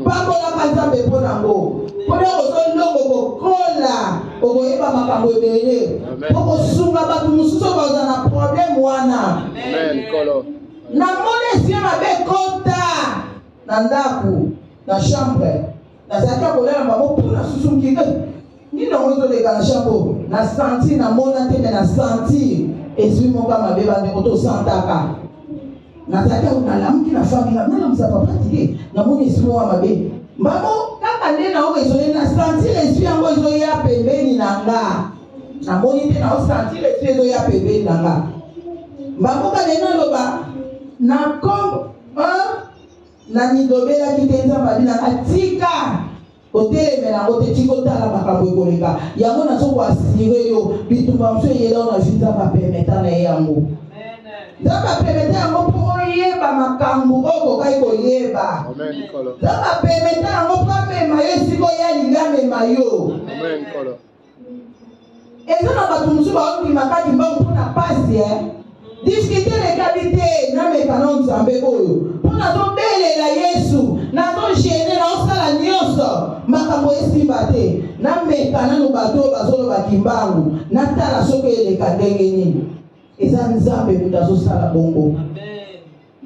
pambolaka Nzambe mpo nango, mpona ozolongo kokola, okoyeba makambo ebele mpo kosunga bato mosusu oyo baza na problème wana. Namoni esprit mabe kota na ndako, na chambre nazalaki ya kolala bango, mpo na susumuki nini yango ezoleka na chambre. Na sentir, namona te, me na sentir ezwi moko ya mabe. Bandeko, tosantaka. Nazalaki, nalamuki na famille, nalamusa papa tike, namoni esprit moko ya mabe. Mbango kaka nde naoka ezoli, na sentir esprit yango ezoya pembeni na nga. Namoni te, naosentir esprit ezoya pembeni na nga. Mbango kaka nde naloba na kombo namilobelaki te. Nzambe abi nanga tika kotelemela yango te, tika otala makambo ekoleka yango. Nazokoassurer yo, bitumba mosusu eyela yo na vie, Nzambe apermettre na ye yango. Nzambe apermettre yango mpo oyeba makambo oyo okokaki koyeba. Nzambe apermettre yango mpo amema yo esika oyo alingi amema yo. Eza na bato mosusu baondima kati mbangu mpona pasi, difficulté elekabi te. Nameka na Nzambe oyo mpo nazobelela Yesu, nazojeûner, naosala nyonso, makambo esimba te. Nameka nano bato oyo bazolobaki mbangu, natala soki eleka ndenge nini. Eza Nzambe moto azosala bongo,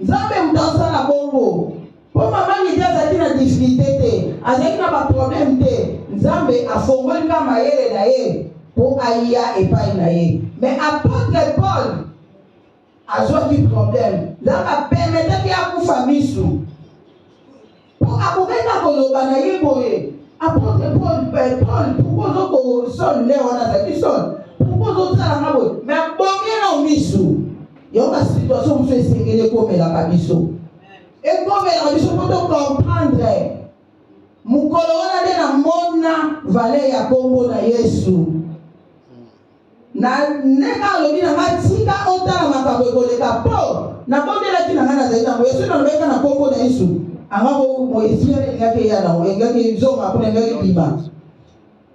Nzambe moto azosala bongo. Mpo mama Lidi azalaki na difficulté te, azalaki na baproblème te, Nzambe afongoli ka mayele na ye mpo aya epai na ye. Mais apôtre Paul azwaki problème, Nzambe apermettaki akufa misu mpo akokaki koloba na ye boye: apôtre Paul, Paul, pourquoi ozoko Saul nde wana azalaki Saul, pourquoi ozosalanga boye? Mais abongi na misu. Yango basituation mosusu esengeli ekomelaka biso, ekomelaka biso mpo tocomprendre. Mokolo wana nde namona valeur ya nkombo na Yesu. Na ndenge alobi na nga tika otala makambo ekoleka, mpo nabondelaki na ngai, nazali nango Yesu, nalobaki na nkombo na Yesu angako esprit wana elingaki eya nango, elingaki ezonga kuna, elingaki bima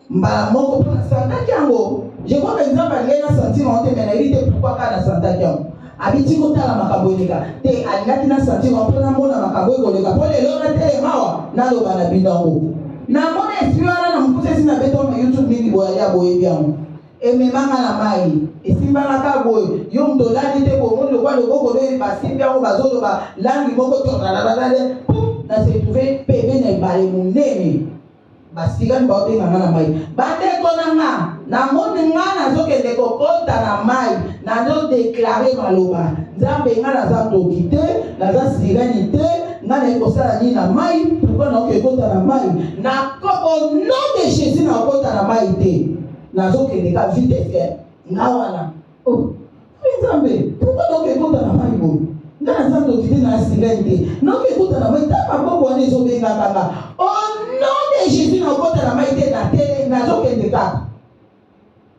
mbala moko, mpo nasantaki yango. Je crois que Nzambe alingai nasentir yango te, me nayebi te pourquoi kaka nasantaki yango. Abiti kotala makambo eleka te, alingaki nasentir yango mpo namona makambo ekoleka, mpo lelo natelema awa naloba na bino yango. Namona esprit wana na mokuse esi nabeta na YouTube mingi boye, alia boyebi yango. Ememanga na mai, esimbangaka boye, yo moto olali te, bomoni lokwa loboko oyo basimbi yango, bazoloba langi moko tolalala, na se retrouve pembeni na ebale monene, basikani baobenganga na mai. Bandeko na nga, namoni nga nazokende kokota na mai, nazodéclarer maloba: Nzambe, nga naza ndoki te, naza sirène te, nga naye kosala nini na mai? Pourquoi naoki ekota na mai? Na au nom de Jésus, nakota na mai te. Nazokende ka vitesse nga wana. Oh Nzambe, pourquoi naoki ekota na mai boye? Nga naza ndoki te, na sirène te, naoki ekota na mai. Ta maboko wana ezobengaka nga, au nom de Jésus, nakota na mai te. kaka.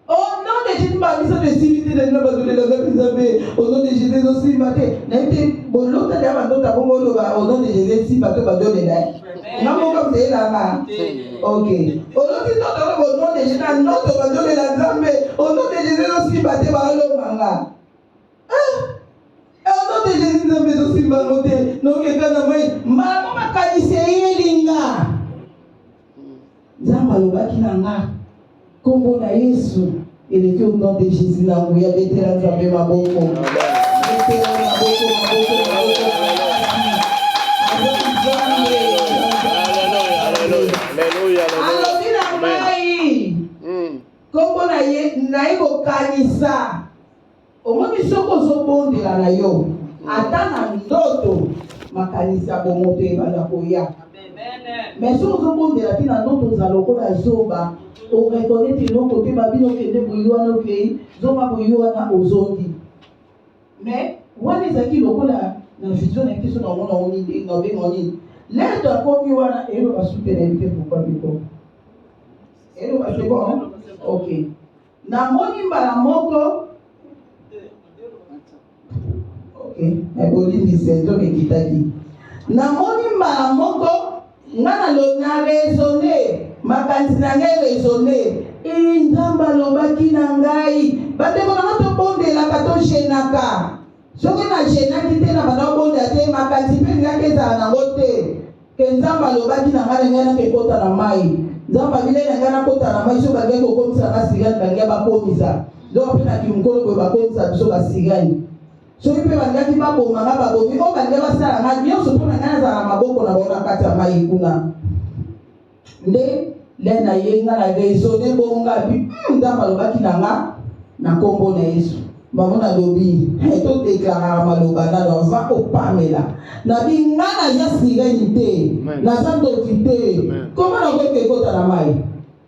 Au nom de Jésus, ba misato esimbi te na bino bazolela Nzambe Nzambe. Au nom de Jésus ezosimba te. Nayebi te bolota deya bandota bongo oloba au nom de Jésus esimba to bazolela. Nga moko mzeyelanga. Ok. Oloti ndoto oloba au nom de Jésus na ndoto bazolela Nzambe. Au nom de Jésus ezosimba te balomba nga. Ah! Au nom de Jésus Nzambe ezosimba yango te. Nokeka na mai. Mbala makanisi eyeli nga. Nzambe alobaki na nga nkombo na Yesu eleki au nom de Jésus na nguya. Betela Nzambe maboko, betela maboko, maboko, maboko. Aza Nzambe. Alobi na ngai nkombo na ye, naye kokanisa. Omoni, soki ozobondela na yo ata na ndoto, makanisi ya bomoto ebanda koya. Mais soki ozobondela te na ndoto, ozala lokola zoba, oreconnaitre eloko te. Babino okende boyi wana, okei zonga boyi wana, ozongi. Mais wana ezalaki lokola na vision na ye te. So naomona ngo nini, naobenga nini, lere akomi wana eyeloba sute, nayebi te pourquoi biko eloba. C'est bon, ok. Namoni mbala moko, ok, bolimbisi, nzoka ekitaki. Namoni mbala moko nga na raisonne, makanisi na ngai raisonne. Nzambe alobaki na ngai. Bandeko na nga, tobondelaka, tojeûnaka. Soki najeûnaki te, na banda kobondela te, makanisi mpe elingaki ezala nango te ke Nzambe alobaki na ngai na ngai nakekota na mai. Nzambe abilai na ngai nakota na mai. So bangai kokomisa nga sirène, bangai bakomisa donc mpe na kimokolo boye bakomisa biso basirène. Soki mpe balingaki baboma nga, babomi oyo balingi basala nga nyonso mpo na ngai nazala na maboko na bango na kati ya mai kuna. Nde le na ye nga na raisonne bongo nga bi Nzambe alobaki na nga na nkombo na Yesu. Bango nalobi, todéclaraka maloba nano avant opamela. Nabi nga naza sirène te, naza ndoki te. Koma nakoki ekota na mai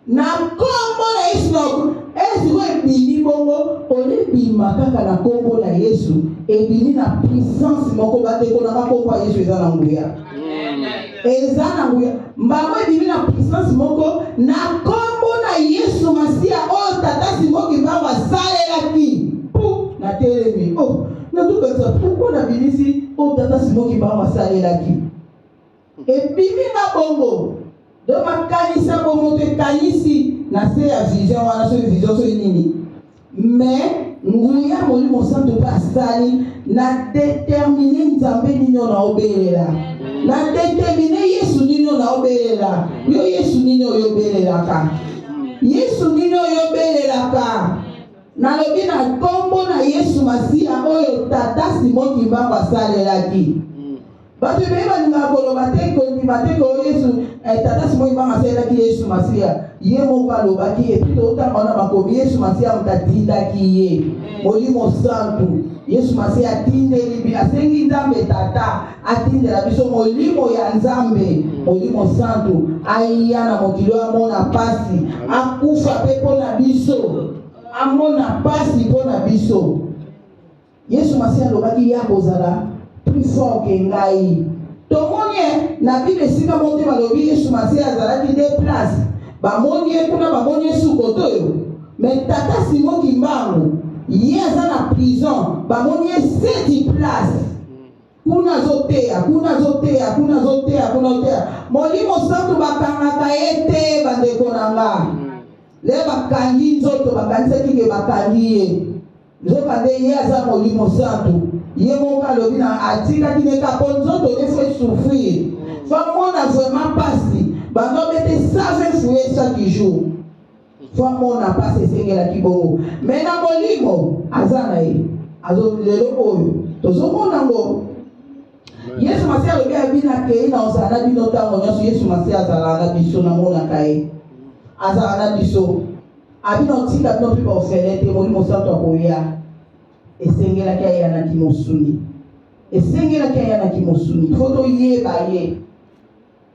na nkombo na Yesu na esiko ebimi bongo. Olebima kaka na nkombo na Yesu, ebimi na puissance moko. Bandeko na nga, nkombo ya Yesu eza na nguya, eza na nguya. Mbango ebimi na puissance moko na nkombo na Yesu Masiya oyo tata Simon Kimbangu asalelaki. Pu natelemi, oh, nazokanisa pourquoi nabimisi oyo tata Simon Kimbangu asalelaki. Ebimi nga bongo. Donc makanisa bomoto ekanisi na se ya vision wana, soki vision, soki nini. Mais nguya Molimo Santo mpe asali na détermine Nzambe nini oyo naobelela, na détermine Yesu nini oyo naobelela. Yo, Yesu nini oyo obelelaka? Yesu nini oyo obelelaka? Nalobi na nkombo na Yesu Masiya oyo tata Simon Kimbangu asalelaki. Bato ebele balingaka koloba te, kondima te ko Yesu tata Simon Kimbangu asalelaki Yesu Masiya. Ye moko alobaki, et puis totanga wana makomi, Yesu Masiya moto atindaki ye, Molimo Santu. Yesu Masiya atindeli, asengi Nzambe Tata atindela biso Molimo ya Nzambe, Molimo Santu, aya na mokili oyo, amona pasi, akufa mpe mpo na biso, amona pasi mpo na biso. Yesu Masiya alobaki ya kozala plus fort ke ngai. Tomoni na Bible esika moko te balobi Yesu Masiya azalaki de place, bamoni ye kuna, bamoni ye sukoto oyo. Mais tata Simon Kimbangu, ye aza na prison, bamoni ye seti place kuna, azoteya kuna, azoteya kuna, azoteya kuna, azoteya. Molimo Santu bakangaka ye te. Bandeko na nga, le bakangi nzoto, bakanisaki ke bakangi ye, nzokande ye aza Molimo Santu. Ye moko alobi na atikaki ne ka mpo nzoto ne faut esouffrir, faut amona vraiment mpasi. Bando bete 120 fouet chaque jour, faut amona mpasi, esengelaki bongo. Mais na molimo aza na ye azo. Lelo oyo tozomona ngo, Yesu Masiya alobi, abi nakei na ozala na bino ntango nyonso. Yesu Masiya azalaka na biso, namonaka ye azalaka na biso. Abi na otika bino mpe baorphelin te, Molimo Santu akoya. Esengelaki ayanaki mosuni, esengelaki ayanaki mosuni. Faut toyeba ye,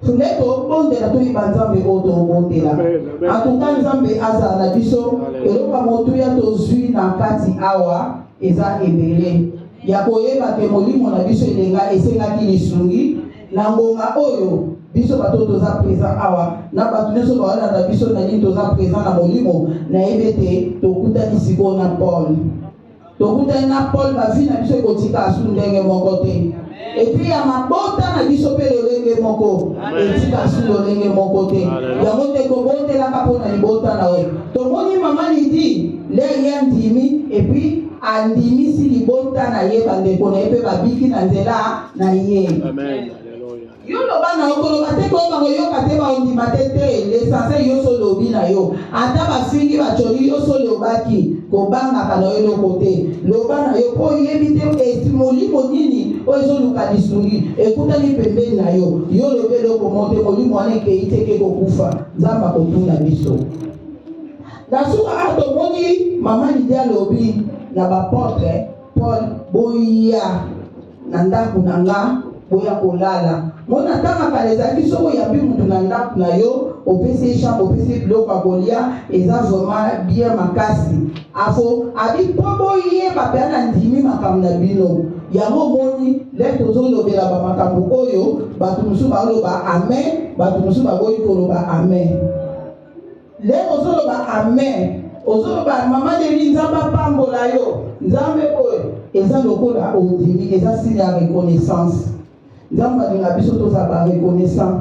nde tobondela, toyeba Nzambe oyo tobondela. Antuka Nzambe azala na biso. Eloko ya motuya tozwi na kati awa eza ebele ya koyeba ke molimo na biso elenga, esengaki lisungi na ngonga oyo. Biso bato oyo toza present awa na bato nyonso baolanda biso na nini, toza present na molimo. Nayebi ete tokutani sikoyo na Paul, tokutani na Paul, bavi na biso ekotika asu ndenge moko te, epuis ya mabota na biso mpe lolenge moko etika asu lolenge moko te. Yango nde kobondelaka mpo na libota na yo. Tomoni mama Lidi nde ye andimi, epuis andimisi libota na ye, bandeko na ye mpe babiki na nzela na ye. Amen. Yo loba na yo, koloba te ko bango yoka te, baondima te te. L'essentiel yo so lobi na yo, ata bafingi bacoli, yo so lobaki, kobangaka na yo eloko te. Loba na yo mpo oyebi te esi molimo nini oyo ezoluka lisungi ekutani pembeni na yo. Yo lobi eloko moko te, molimo wana ekei te ke kokufa, Nzambe akotuna biso na suka. A tomoni mama Lidia alobi na bapotre Paul: boya na ndako na nga, boya kolala. Mona ntango kala ezalaki, soki oyambi mutu na ndako na yo, opesi ye chambre, opesi ye biloko ya kolia, eza vraiment bien makasi. Afo abi mpo boyeba mpe na ndimi makambo na bino. Yango omoni le tozolobela bamakambo oyo, bato mosusu baloba amen, bato mosusu baboyi koloba amen. Le ozoloba amen, ozoloba mama Deli, Nzambe apambola yo, Nzambe oyo eza lokola ondimi, eza signe ya reconnaissance. Nzambe alinga biso toza ba reconnaissant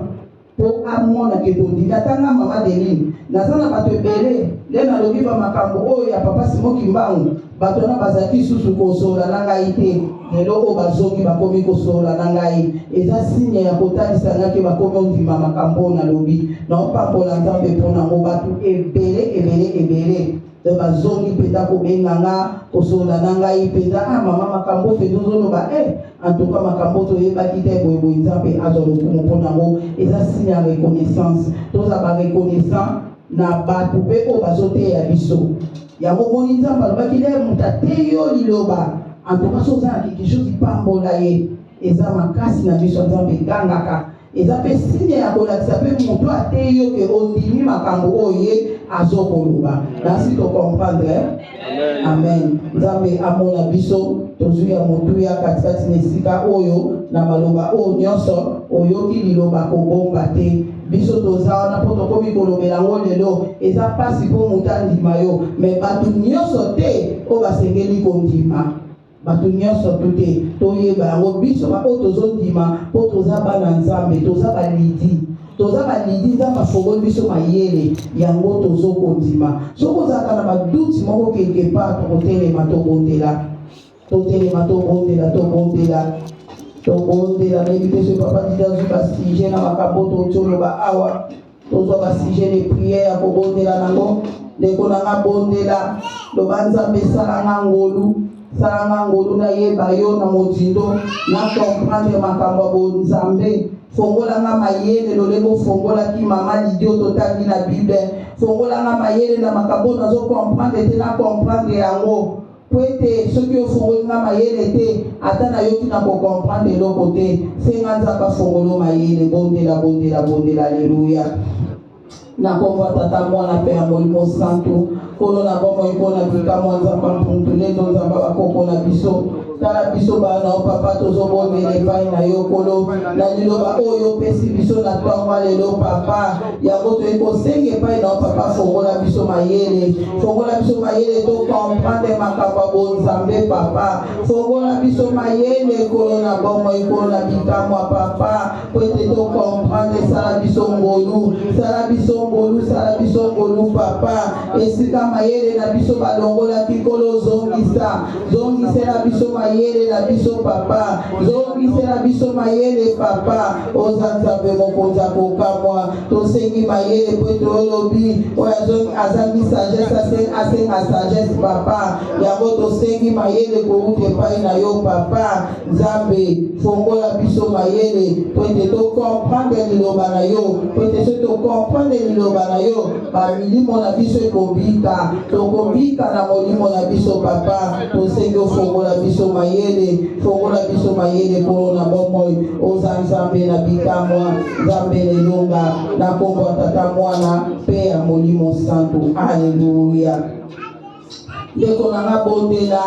mpo amona ke tondimi. Ata nga mama Deline, naza na bato ebele nde nalobi bamakambo oyo ya papa Simo Kimbangu, bato wana bazalaki lisusu kosolola na ngai te. Lelo oyo bazongi, bakomi kosolola na ngai. Eza signe ya kotalisa ngai ke bakomi ondima makambo oyo nalobi. Naopambola Nzambe mpo nango. Bato ebele ebele ebele, donc bazongi mpenza kobenga nga, kosolola na ngai mpenza: ah mama, makambo mpenza ozoloba, eh, en tout cas makambo toyebaki te boyeboye. Nzambe azwa lokumu mpo nango. Eza signe ya reconnaissance. Toza bareconnaissant na bato mpe oyo bazoteya biso. Yango omoni Nzambe alobaki le moto ateyi yo liloba, en tout cas so oza na quelque chose, pambola ye. Eza makasi na miso ya Nzambe, egangaka. Eza mpe signe ya kolakisa mpe moto ateyi yo ke ondimi makambo oyo ye azokoloba. Nasi tocomprendre? Amen. Nzambe amona biso tozwi ya motuya katikati na esika oyo na maloba oyo nyonso oyoki. Liloba kobomba te. Biso toza wana mpo tokomi kolobela yango lelo. Eza mpasi mpo moto andima yo, me bato nyonso te oyo basengeli kondima, bato nyonso tu te. Toyeba yango, biso baoyo tozondima mpo toza bana Nzambe, toza balidi, toza balidi. Nzambe afongoli biso mayele, yango tozokondima. Soki ozalaka na baduti moko quelque part, tokotelema, tobondela, totelema, tobondela, tobondela, tobondela. Nayebi te soki papa Didi azwi basujet na makambo touti oloba awa. Tozwa basujet de prière ya kobondela nango. Ndeko na nga, bondela, loba: Nzambe, esalanga ngolu, salanga ngolu nayeba yo na mozindo, na comprendre makambo ya bonzambe. Fongolanga mayele lolenge ofongolaki mama Lidi oyo totangi na Bible. Fongolanga mayele na makambo oyo nazocomprendre te, na comprendre yango, po ete soki ofongoli nga mayele te, ata nayoki na kocomprendre eloko te. Senga Nzambe afongolo mayele. Bondela, bondela, bondela. Aleluya. Na nkombo ya Tata, Mwana mpe ya Molimo Santu. Nkolo na bomoi, mpo na bikamwa, Nzambe mpuntu lendo, Nzambe bakoko na biso, tala biso bana yo papa, tozobondela epai na yo Nkolo, na liloba oyo opesi biso na ntongo lelo papa. Yango toyei kosenga epai na yo papa, fongola biso mayele, fongola biso mayele tocomprendre makambo ya bonzambe papa. Fongola biso mayele, Nkolo na bomoi, Nkolo na bikamwa papa, po ete tocomprendre. Sala biso ngolu, sala biso ngolu, sala biso ngolu papa. Esika mayele na biso balongolaki, Nkolo, zongisa, zongisela biso mayele na biso papa, zongisela biso mayele papa. Oza Nzambe mokonzi akokamwa. Tosengi mayele po ete olobi oyo azangi sagesse asenga sagesse papa. Yango tosengi mayele kowuta epai na yo papa. Nzambe, fongola biso mayele po ete tocomprendre liloba na yo, po ete soki tocomprendre liloba na yo, bamilimo na biso ekobika, tokobika na molimo na biso papa. Tosengi ofongola biso mayele, fongola biso mayele, Nkolo na bomoi. Oza Nzambe na bikamwa, Nzambe na elonga. Na nkombo ya Tata, Mwana mpe ya Molimo Santu. Aleluya. Ndeko na nga, bondela,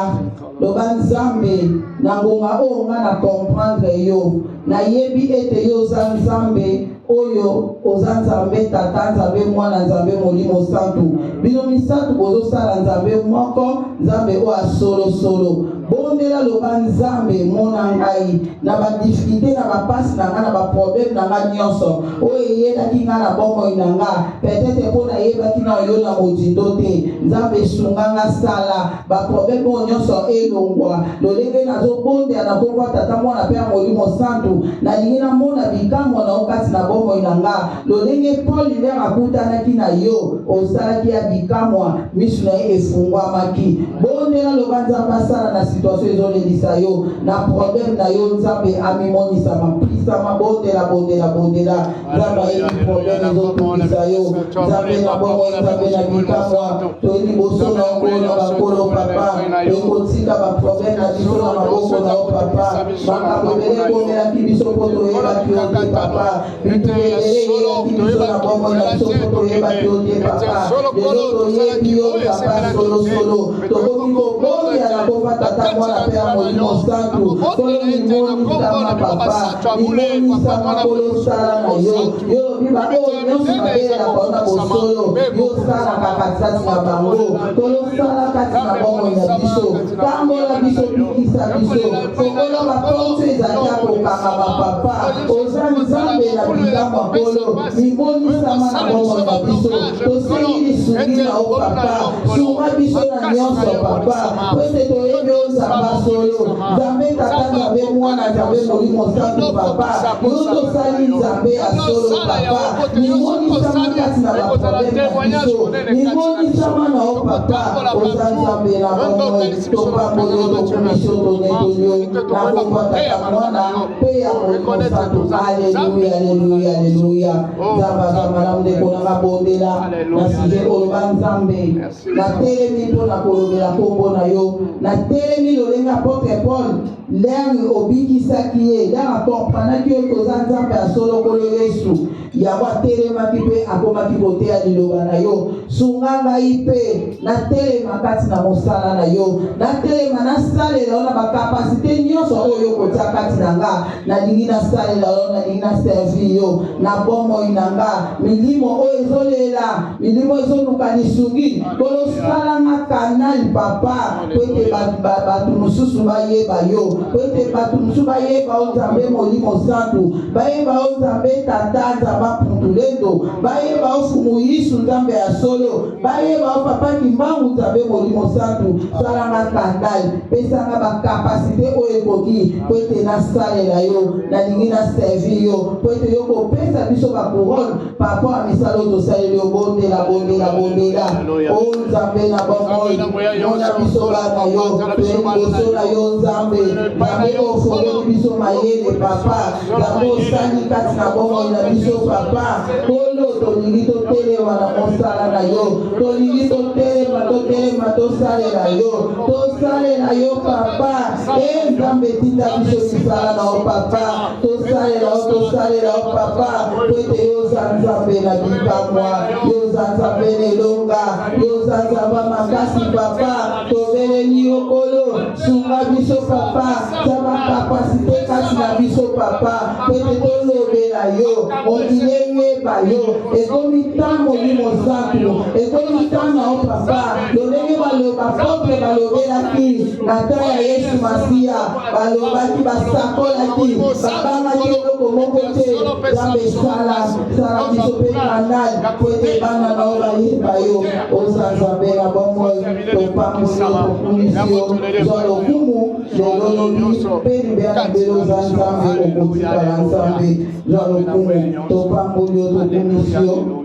loba: Nzambe, na ngonga oyo nga na comprendre yo, nayebi ete yo oza Nzambe. Oyo oza Nzambe Tata, Nzambe Mwana, Nzambe Molimo Santu. Bino misatu bozosala Nzambe moko, Nzambe oyo ya solo solo. Bondela loba Nzambe mona ngai na ba difficulté na ba pasi na ngai na ba problème na ngai nyonso oyo eyelaki ngai na bomoi na ngai peut-être mpo nayebaki na yo na mozindo te. Nzambe sunga nga sala ba problème oyo nyonso elongwa lolenge nazobondela na nkombo ya Tata, Mwana mpe ya Molimo Santu. Nalingi namona bikamwa na yo kati na bomoi na nga lolenge Paul lere akutanaki na yo osalaki ya bikamwa miso na ye efungwamaki. Bondela loba Nzambe asala na situation ezolelisa yo na problème na yo. Nzambe amimonisama pisama. Bondela, bondela, bondela. Nzambe ayebi problème ezotungisa yo. Nzambe na bomoi, Nzambe na bikamwa, toyi liboso na yo na bakolo papa. Tokotika baproblème na biso na maboko na yo papa. Makambo ebele ekomelaki biso mpo toyebaki yo te papa. Bitumba ebele eyelaki biso na bomoi na biso mpo toyebaki yo te papa. Lelo toyebi yo papa solosolo. Tokoki kobondela na komba Tata, Mwana mpe ya Molimo Santu. Kolo, mimonisama papa, mimonisama Kolo, sala na yo. Yo lobi baoyo nyonso babelelaka yo na bosolo, yo osalaka katikati na bango. Kolo, sala kati na bomoi na biso, tambola biso, bikisa biso, fongola baporte ezali ya kokangama papa. Oza Nzambe na bikamwa Kolo, mimonisama na bomoi na biso. Tosengi lisungi na yo papa, sunga biso na nyonso papa, po ete toyebi yo Nzambe solo, Nzambe Tata, Nzambe Mwana, Nzambe Molimo Santu papa. Yo tosali Nzambe ya solo papa, mimonisama kati na baproblème na biso, mimonisama na yo papa. Oza Nzambe na bomoi, topamboli yo, tokumisi yo, tonetoli yo na kombo ya Tata, Mwana mpe ya Molimo Santu. Aleluya, aleluya, aleluya. Nzambe aza malamu. Ndeko nanga, bondela na sujet oyo. Ba Nzambe, natelemi mpo na kolobela nkombo na yo. Natelemi lolenge apôtre Paul lere obikisaki ye, lere akompranaki yo toza Nzambe ya solo Nkolo Yesu. Yango atelemaki mpe akomaki koteya liloba na yo. Sunga ngai mpe natelema kati na mosala na yo, natelema nasalela yo na bakapasite nyonso oyo okotia kati na nga. Nalingi nasalela yo, nalingi naservir yo na bomoi na nga. Milimo oyo ezolela, milimo ezoluka lisungi, kolosalanga canal papa, po ete bato mosusu bayeba yo, po ete bato mosusu bayeba yo Nzambe Molimo Santu, bayeba yo Nzambe Tata, Nzambe Apuntulendo, bayeba yo Fumu Yisu Nzambe ya solo, bayeba yo Papa Kimbangu Nzambe Molimo Santu. Salanga canal, pesanga bakapasite oyo ekoki po ete nasalela yo. Nalingi naservir yo, po ete yo kopesa biso bacouronne par rapport ya misala oyo tosaleli yo. Bondela, bondela, bondela. O Nzambe na bomoi, mona biso bana yo, toye liboso na yo Nzambe. Nzambe oyo ofongoli biso mayele papa, Nzambe osali kati na bomoi na biso papa. Kolo, tolingi totelema na mosala na yo, tolingi totelema, totelema, tosalela yo, tosalela yo papa. E Nzambe, tinda biso misala na yo papa, tosalela yo, tosalela yo papa, po ete yo oza Nzambe na bikamwa, yo oza Nzambe na elonga, yo oza Nzambe makasi papa. Tobeleli yo Kolo, sunga biso papa, tia bakapasite kati na biso papa, po ete tolobela yo, mokili eyeba yo. Ekomi ntango Molimo Santu, ekomi ntango na yo papa, lolenge baloba apôtre balobelaki na ntango ya Yesu Masiya, balobaki, basakolaki, babangaki eloko moko te. Nzambe, sala, sala biso mpe canal, po ete bana na yo bayeba yo oza Nzambe na bomoi. Topamboli yo, tokumisi yo, zwa lokumu lelo, lobi mpe libela na libela. Oza Nzambe, okotikala Nzambe. Zwa lokumu, topamboli yo, tokumisi yo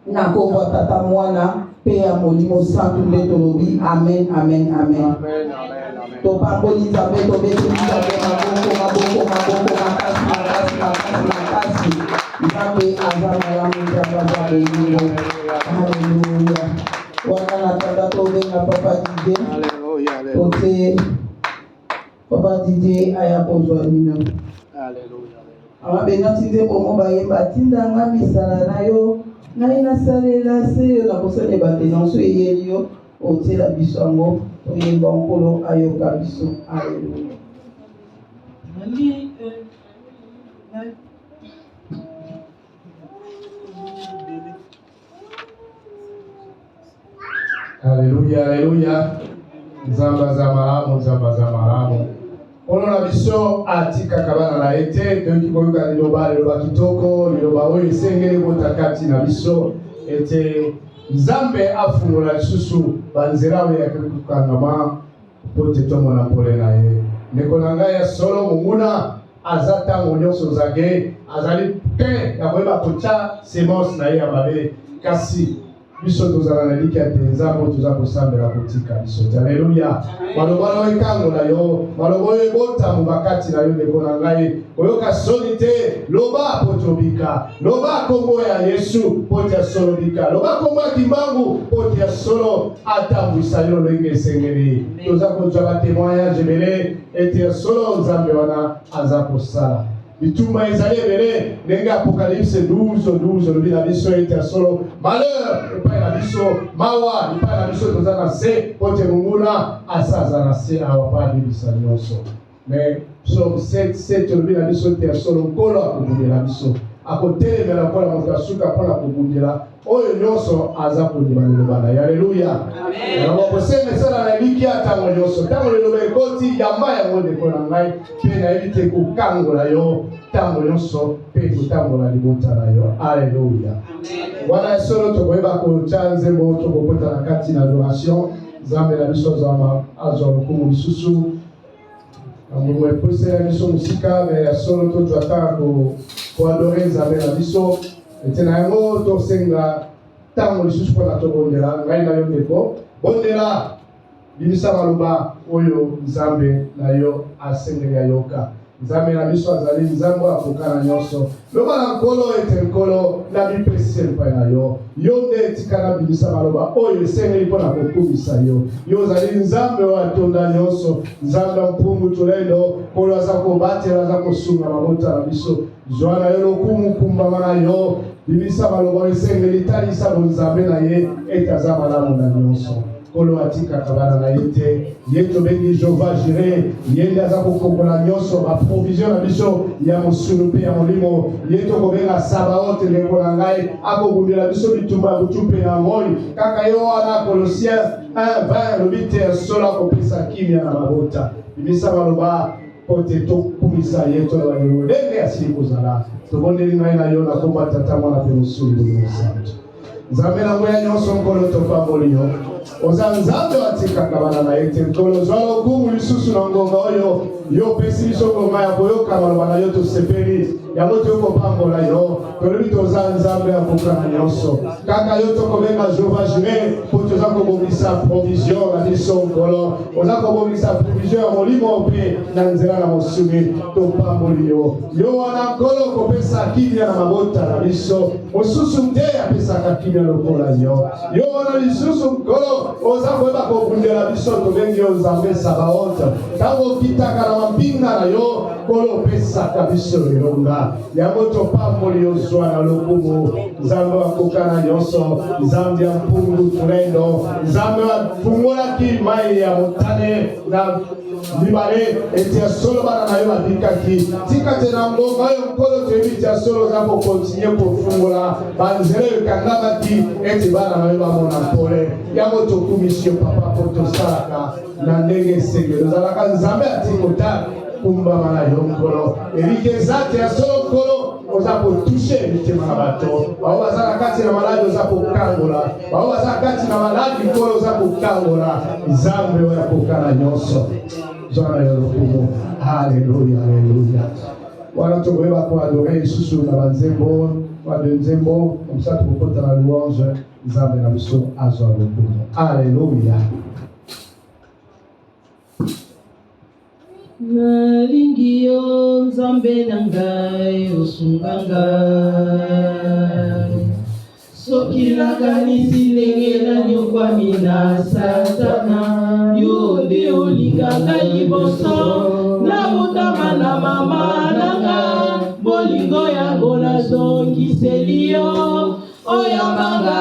na kombo ya Tata, Mwana mpe ya Molimo Santu nde tolobi amen, amen, amen. Topamboli Nzambe, tobeti Nzambe maboko, maboko, maboko makasi, makasi, makasi, makasi. Nzambe aza malamu, Nzambe aza bolingo. Alleluya. Wana na tata, tobenga papa Didier, totie papa Didier aya kozwa bino. Amabenga ti nzembo mo bayemba: tindanga misala na yo, ngai nasalela se yo. Nakosala ebandeli so eyeli yo, otiela biso yango, toyemba, Nkolo ayoka biso. Aleluya. Nali, Aleluya, aleluya. Nzambe aza malamu, Nzambe aza malamu. Nkolo na biso atikaka bana na ye te. Toyoki koyoka liloba, liloba kitoko, liloba oyo esengeli kota kati na biso ete Nzambe afungola lisusu banzela oyo eyaki kokangama mpo te tomona mpole na ye. Ndeko na ngai ya solo, monguna aza ntango nyonso zage, azali te ya koyeba kotya semence na ye ya mabe, kasi biso tozala na elikya te Nzambe oyo toza kosambela kotika biso te. Aleluya! Maloba oyo ekangola yo, maloba oyo ebota kati na yo, ndeko na ngai, koyoka soni te. Loba po tobika, loba kombo ya Yesu po te ya solo bika, loba kombo ya Kimbangu po te ya solo atambwisa yo lolenge esengeli. Toza kozwa batémoignage ebele ete ya solo Nzambe wana aza kosala. Bitumba ezali ebele ndenge Apocalypse 12 12 olobi na biso ete ya solo malheur epai na biso, mawa epai na biso, toza na se po te monguna asa aza na se awa mpo abebisa nyonso. Mais Psaume 7 7 olobi na biso ete ya solo Nkolo akobundela biso, akotelemela lokola moto asuka mpona kobundela oyo nyonso aza kondima liloba na ye. Aleluya! Yango kosenga esala na elikya ntango nyonso. Ntango liloba ekoti, yamba yango ndeko na ngai, mpe nayebi te kokangola yo ntango nyonso mpe kotambola libota na yo. Aleluya! Wana ya solo tokoyeba kotya nzembo, tokokota na kati na adoration. Nzambe na biso azwa lokumu lisusu na ngongo epesela biso mosika, me ya solo tozwa ntango koadorer Nzambe na biso. Ete na yango tosenga ntango lisusu mpona tobondela. Ngai na yo ndeko, bondela, bimisa maloba oyo Nzambe na yo asengeli ayoka. Nzambe na biso azali Nzambe oyo akoka na nyonso. Loba na Nkolo ete Nkolo, namipesi epai na yo, yo nde etika nabimisa maloba oyo esengeli mpo na kokumisa yo. Yo ozali Nzambe oyo atonda nyonso, Nzambe ya mpungu tulendo. Nkolo aza kobatela, aza kosunga mabota na biso. Zwa na yo lokumu, kumbama na yo, bimisa maloba oyo esengeli, talisa bonzambe na ye ete aza malamu na nyonso. Nkolo atikaka bana na ye te. Ye tobengi Jehova Jire, ye nde aza kokongola nyonso, baprovision na biso ya mosuni mpe ya molimo. Ye tokobenga Sabaote, ndeko na ngai, akobundela biso bitumba ya butu mpe na moi. Kaka ye wana, Colossiens 1 20 elobi te solo akopesa kimia na mabota. Bimisa maloba po te tokumisa ye, toloba ndenge asili kozala. Tobondeli ngai na yo na komba Tata, Mwana mpe Mosuli Molimo Santo. Nzambe na nguya nyonso, Nkolo, topamboli yo. Oza Nzambe atikaka bana na ye te. Nkolo, zwa lokumu lisusu na ngonga oyo yo opesi biso, ngonga ya koyoka maloba na yo. Tosepeli yango, toyo kopambola yo. Tolobi toza Nzambe akoka na nyonso. Kaka yo tokobenga Jehova Jire mpo toza kobongisa provision na biso. Nkolo, oza kobongisa provision ya molimo mpe na nzela na mosuni. Topamboli yo. Yo wana Nkolo kopesa kimia na mabota na biso, mosusu te apesaka kimia lokola yo. Yo wana lisusu Nkolo oza koyeba kobundela biso. Tobengi yo Nzambe Sabaoth. Ntango okitaka na mampinga na yo, Nkolo, opesaka biso elonga. Yango topamboli yo. Zwa na lokumu, Nzambe akoka na nyonso, Nzambe ya mpungu tulendo, Nzambe afungolaki mai ya Motane na mibale ete ya solo bana na yo babikaki. Tika te na ngonga oyo, Nkolo, toyebi te ya solo oza kocontinuer kofungola banzela oyo ekangamaki ete bana na yo bamona mpole. Yango tokumisi yo, Papa, mpo tosalaka na ndenge esengeli. Ozalaka Nzambe atikota. Kumbama na yo, Nkolo. Eliki eza te ya solo, Nkolo, oza kotoucher mitema na bato bao baza na kati na maladi, oza kokangola bao baza kati na maladi. Nkolo, oza kokangola. Nzambe oyo akoka na nyonso, zwa na yo lokumu. Aleluya, aleluya. Wana tokoyeba koadorer lisusu na banzembo bade nzembo komsa, tokokota na louange. Nzambe na biso azwa lokumu. Aleluya. Nalingi yo, Nzambe na ngai, osunga ngai. Soki nakanisi ndenge nanyokwami na Satana, yo nde olingaka liboso nabotama na mama nanga. Bolingo yango nazongiseli yo, oyambanga,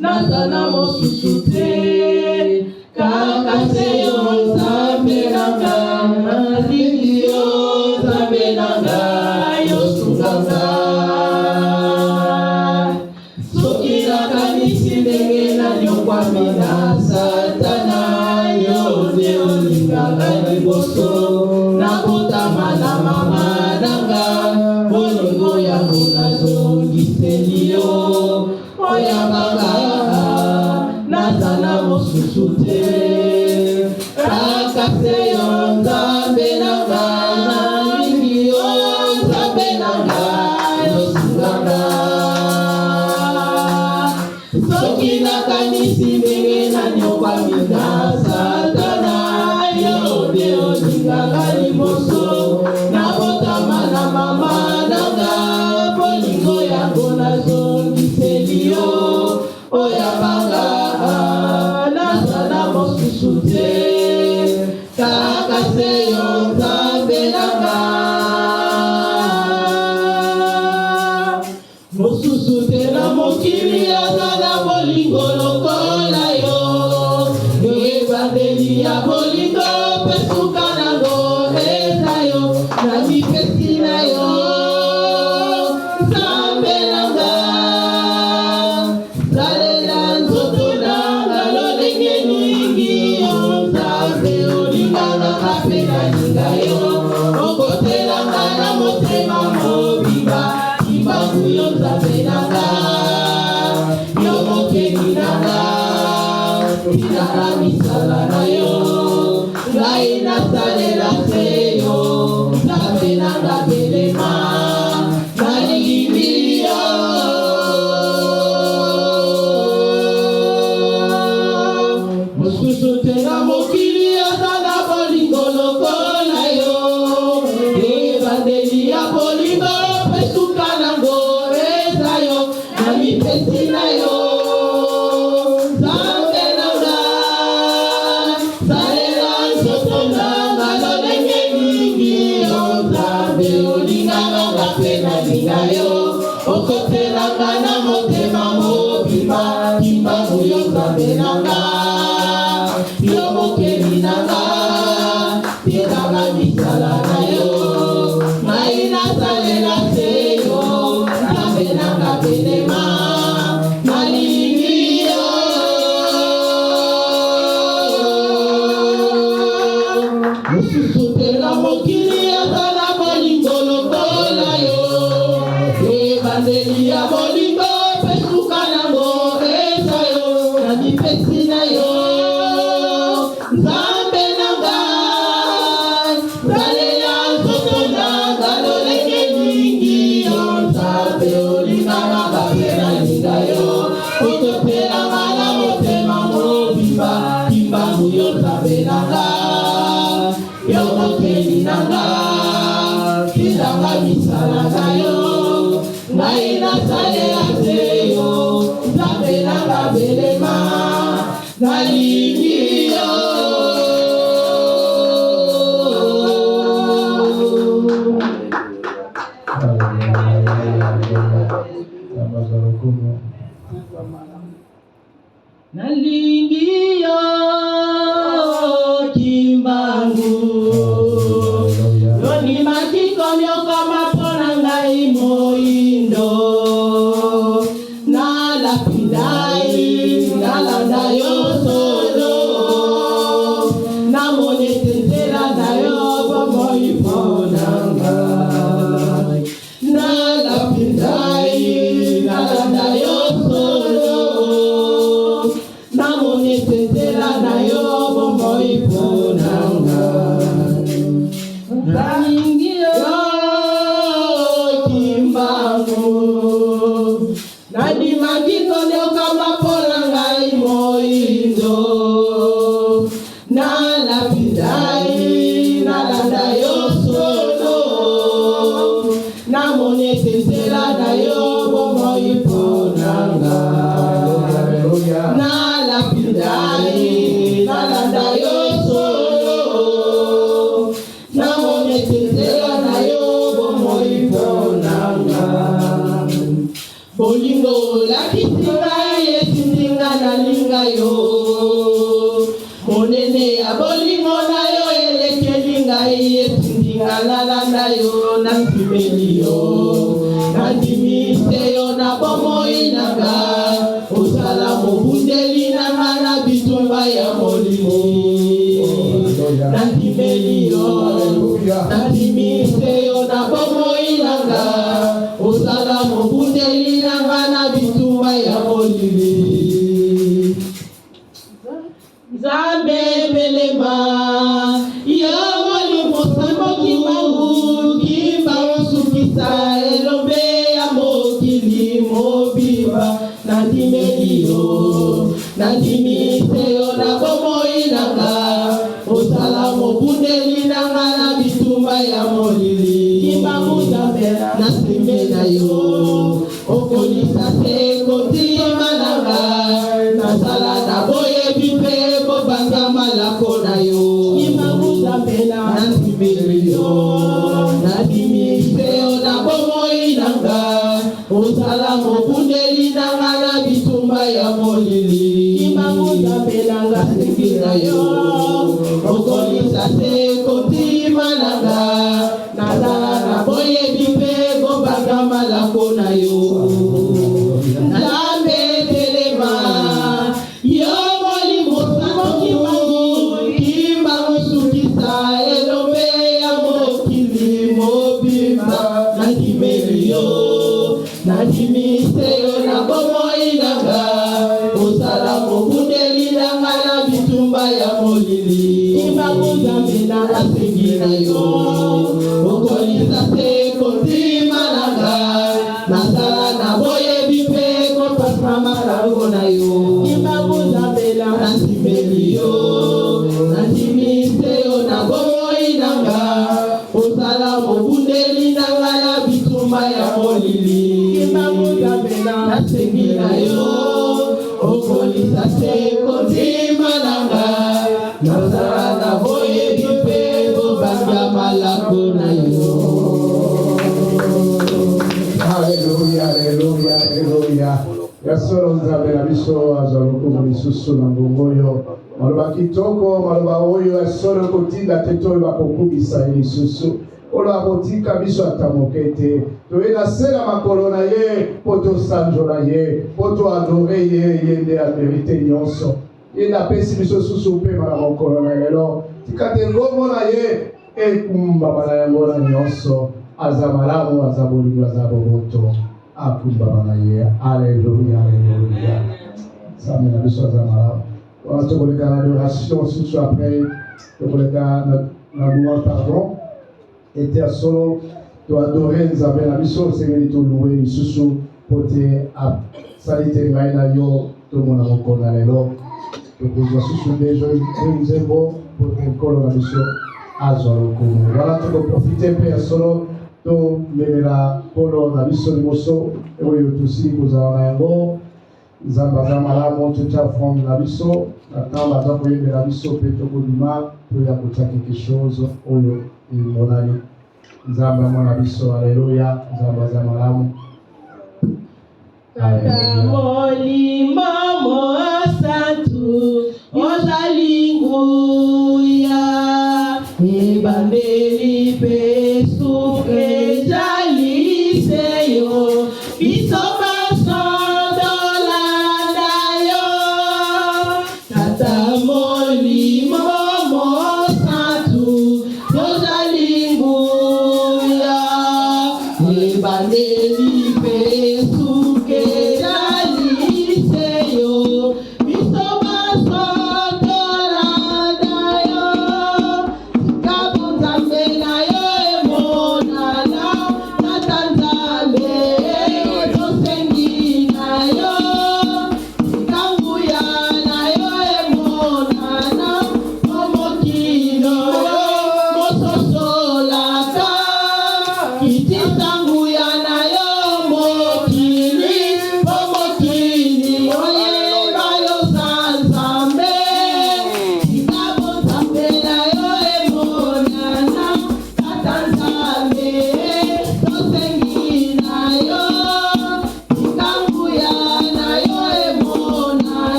naza na mosusu te, kaka se yo, Nzambe na nga. Nalingi yo, Nzambe na ngai, osunga nga. Soki nakanisi ndenge nanyokwami nanyokwami na Satana, yo nde olingaka liboso nabotama na mama na nga, bolingo yango nazongiseli yo, oyambanga naza na mosusu te, kaka se yo Nzambe na nga, nalingi yo Nzambe na nga, yosunga nga. Soki nakanisi ndenge nanyokwami na Satana, yo nde olingaka liboso nabotama na mama na nga, bolingo yango nazongiseli yo, oyambanga naza na mosusu te, kaka se yo Nzambe na nga. Mosusu te na mokili aza na bolingo lokola yo, yo ebandeli ya bolingo mpe suka nango eza yo, namipesi na yo Nzambe na nga, salela nzoto na nga lolenge mingi, yo Nzambe olingaka nga mpe nalinga yo, okotelanga na motema mobimba, kimbangu yo Nzambe na nga, yo mokeli na nga, tinaka misala na yo, ngai nasalela se yo, Nzambe na nga belema, nalingi yo. Mosusu te na mokili aza na bolingo lokola yo, ebandeli ya bolingo mpe suka nango eza yo, namipesi na yo Nzambe na nga, salela nzoto na nga lolenge mingi, yo Nzambe olingaka nga mpe nalinga yo, okotelanga na motema mobimba, kimbangu yo Nzambe na nga, yo mokeli na nga, tindanga misala na yo, ngai nasalela se yo, Nzambe na nga belema, nalingi yo. Mosusu te na mokili aza na bolingo lokola yo, ebandeli ya bolingo mpe suka nango eza yo, namipesi na yo Nzambe na ngai, salela nzoto na nga lolenge mingi, yo Nzambe olingaka nga mpe nalinga yo, okotelanga na motema mobimba, kimbangu yo Nzambe na nga, yo mokeli na nga, tindanga misala na yo, ngai nasalela se yo, Nzambe na nga belema, nalingi yo. Nzambe lokumu. Nalingi yo Kimbangu, yondimaki konyokama mpo na ngai moyindo, nalapi ndai nalanda yo solo, namoni ete nzela na yo bomoi mpo na ngai, nalapi ndai nalanda yo solo, namoni ete nzela na yo bomoi mpo na ngai, nalingi yo Kimbangu, nandimaki konyokama mpo na ngai moyindo, nalapi ndai nalanda yo solo, namoni ete nzela na yo bomoi mpo na ngai, Alléluia. nalapi ndai nalanda yo solo, namoni ete nzela na yo bomoi mpo na ngai, bolingo olakisi ngai etindi nga nalinga yo, monene ya bolingo na yo elekeli ngai etindi nga nalanda yo, nandimeli yo, nandimi se yo na bomoi na nga, ozala mobundeli na nga. Nasimeli yo, nandimi se yo na bomoi na nga, ozala mobundeli na nga na bitumba ya molili. Kimbangu Nzambe na Nasimela yo, okolisa se kondima na nga, nazala na boyebi mpe kobanga malako na yo. Kimbangu Nzambe na Nandimeli yo, nandimi se yo na bomoi na nga, ozala mobundeli na nga na bitumba ya molili. Kimbangu Nzambe na nga Nasengi na yo, okolisa se kondima na nga, nazala na boyebi mpe kobanga malako na yo. Nzambe telema, yo molimo santu, Kimbangu sukisa elombe ya mokili mobimba. Nandimeli yo, nandimi se yo na bomoi na nga, ozala mobundeli na nga na bitumba ya molili. Kimbangu Nzambe na Nasengi na yo, okolisa se kondima na nga, nazala na boyebi mpe kopasa malako na yo. Kimbangu Nzambe na Nandimeli yo, nandimi se yo na bomoi na nga, ozala mobundeli na nga na bitumba ya molili. Kimbangu Nzambe na Nasengi na yo, okolisa se kondima na nga, nazala na boyebi mpe kobanga malako na yo. Alleluya, alleluya, alleluya. Ya solo Nzambe na biso azwa lokumu lisusu na ngonga oyo. Maloba kitoko, maloba oyo ya solo kotinda te toyeba kokumisa ye lisusu. Oyo akotika biso ata moke te. Toye na se na makolo na ye mpo tosanjola ye, mpo toadore ye, ye nde amerite nyonso. Ye nde apesi biso susu mpema na mokolo na lelo. Tika te nkombo na ye ekumbama na yango na nyonso. Aza malamu, aza bolingo, aza boboto. Akumbama na ye. Alleluya, alleluya. Nzambe na biso aza malamu. Wana tokoleka na adoration mosusu après tokoleka na louange, pardon. Ete ya solo toadore Nzambe na biso, esengeli tolouer lisusu po te asali te ngai na yo tomona mokolo na lelo. Tokozwa susu nde nzembo po te nkolo na biso azwa lokumu. Wana tokoprofite mpe ya solo tomemela nkolo na biso liboso oyo tosili kozala na yango. Nzambe aza malamu, totia offrande na biso na ntango aza koyembela biso mpe tokobima toya kotia quelque chose oyo emonani. Nzambe amona biso. Alleluya, Nzambe aza malamu. Tata Molimo Mosantu, ozali nguya, ebandeli mpe suka ezali se yo, biso banso tolanda yo. Tata Molimo Mosantu, ozali nguya, ebandeli mpe suka ezali se.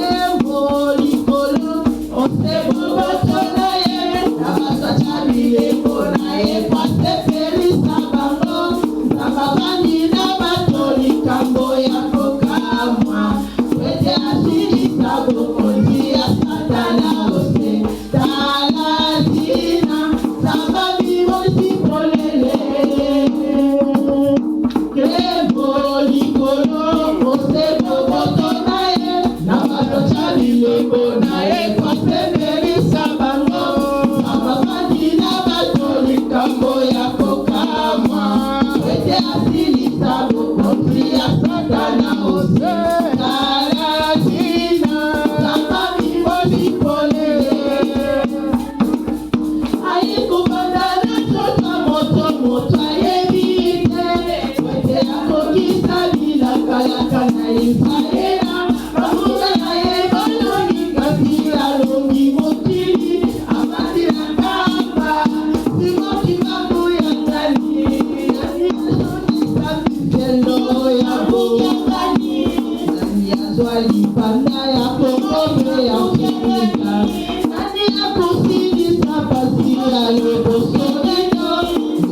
Nkembo likolo, ose boboto na ye, na bato atya bilembo na ye, po asepelisa bango. Nzambe avandi na bato, likambo ya kokamwa, po ete asilisa bokonzi ya Satana ose. Tala ntina, Nzambe amimonisi polele. Nkembo likolo, ose boboto na ye, na bato atya bilembo na ye, po asepelisa bango. Nzambe avandi na bato, likambo ya kokamwa, po ete asilisa bokonzi ya Satana ose. Tala ntina, Nzambe amimonisi polele. Aye kovanda na nzoto moto, moto ayebi te, po ete akokisa bilakalaka na Israela. Banguna na ye balongi, kasi alongi mokili. Avandi na nkamba, Simon Kimbangu ya ngani. Nani azongisa biselo ya bokangani? Nani azwa lipanda ya Kongo mpe ya Afrika? Nani akosilisa pasi ya loposo lelo?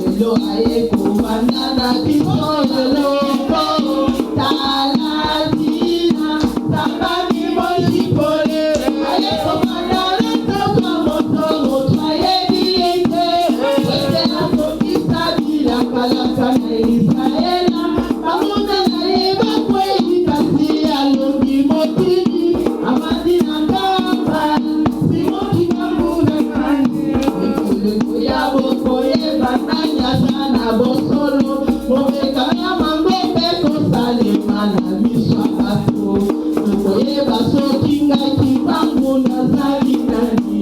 Lelo aye kovanda na biso elongo. Tala ntina, Nzambe amimonisi polele. Aye kovanda na nzoto moto, moto ayebi ye te, po ete akokisa bilakalaka na Israela. Banguna na ye bakwei, kasi alongi mokili. Avandi na nkamba, Simon Kimbangu na ngani. Mikolo ya bokoyeba nani aza na bosolo. Momeka ya mangombe kosalema na miso ya bato. Tokoyeba soki ngai Kimbangu nazali nani.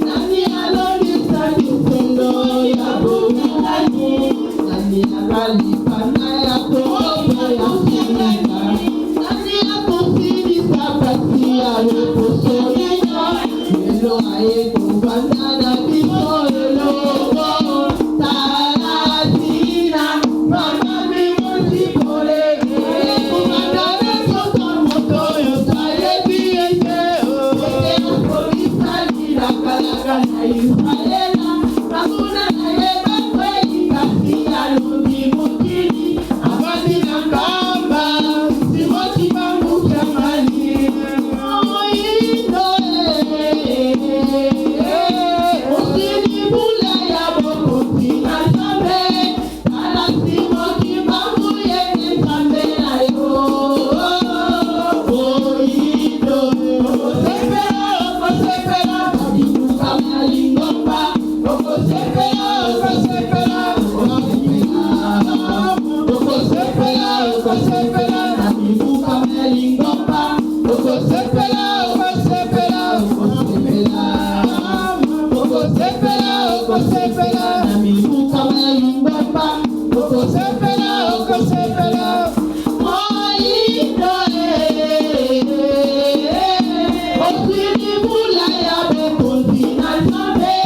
Nani alongisa biselo ya bokangani? Nani azwa lipanda ya Kongo mpe ya Afrika? Nani akosilisa pasi ya loposo lelo? Lelo aye kovanda na biso elongo. Tala ntina, Nzambe amimonisi polele. Aye kovanda na nzoto moto oyo toyebi ye te, ete akokisa bilakalaka na Israela. Banguna na ye bakwei, kasi alongi mokili. Avandi na nkamba, Simon Kimbangu Kiangani. Moyindo osili bula ya bokonzi na Nzambe. Tala Simon Kimbangu, ye nde Nzambe na yo. Moyindo okosepela, okosepela, babiluka na lingomba. Okosepela, okosepela, okosepela, okosepela, na miluka na lingomba. Okosepela, okosepela, okosepela, okosepela, okosepela, na miluka na lingomba. Okosepela, okosepela. Moyindo osili bula ya bokonzi na Nzambe.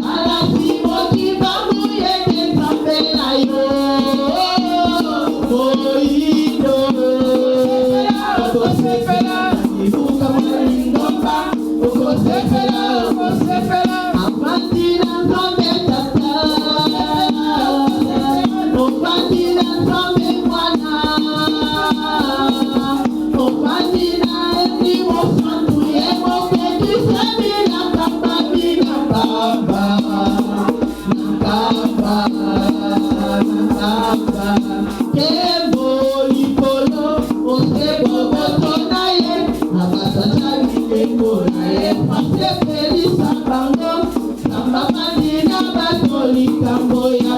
Tala Simon Kimbangu, ye nde Nzambe na yo. Moyindo okosepela, miluka na lingomba. Okosepela, okosepela. Avandi na Nzambe Tata, ofandi na Nzambe Mwana, ofandi na Elimo Santu, ye mokokisa bilaka na nkamba, na nkamba, na nkamba. Nkembo likolo, ose boboto na ye, na bato atya bilembo na ye, asepelisa bango. Nzambe avandi na bato, likambo ya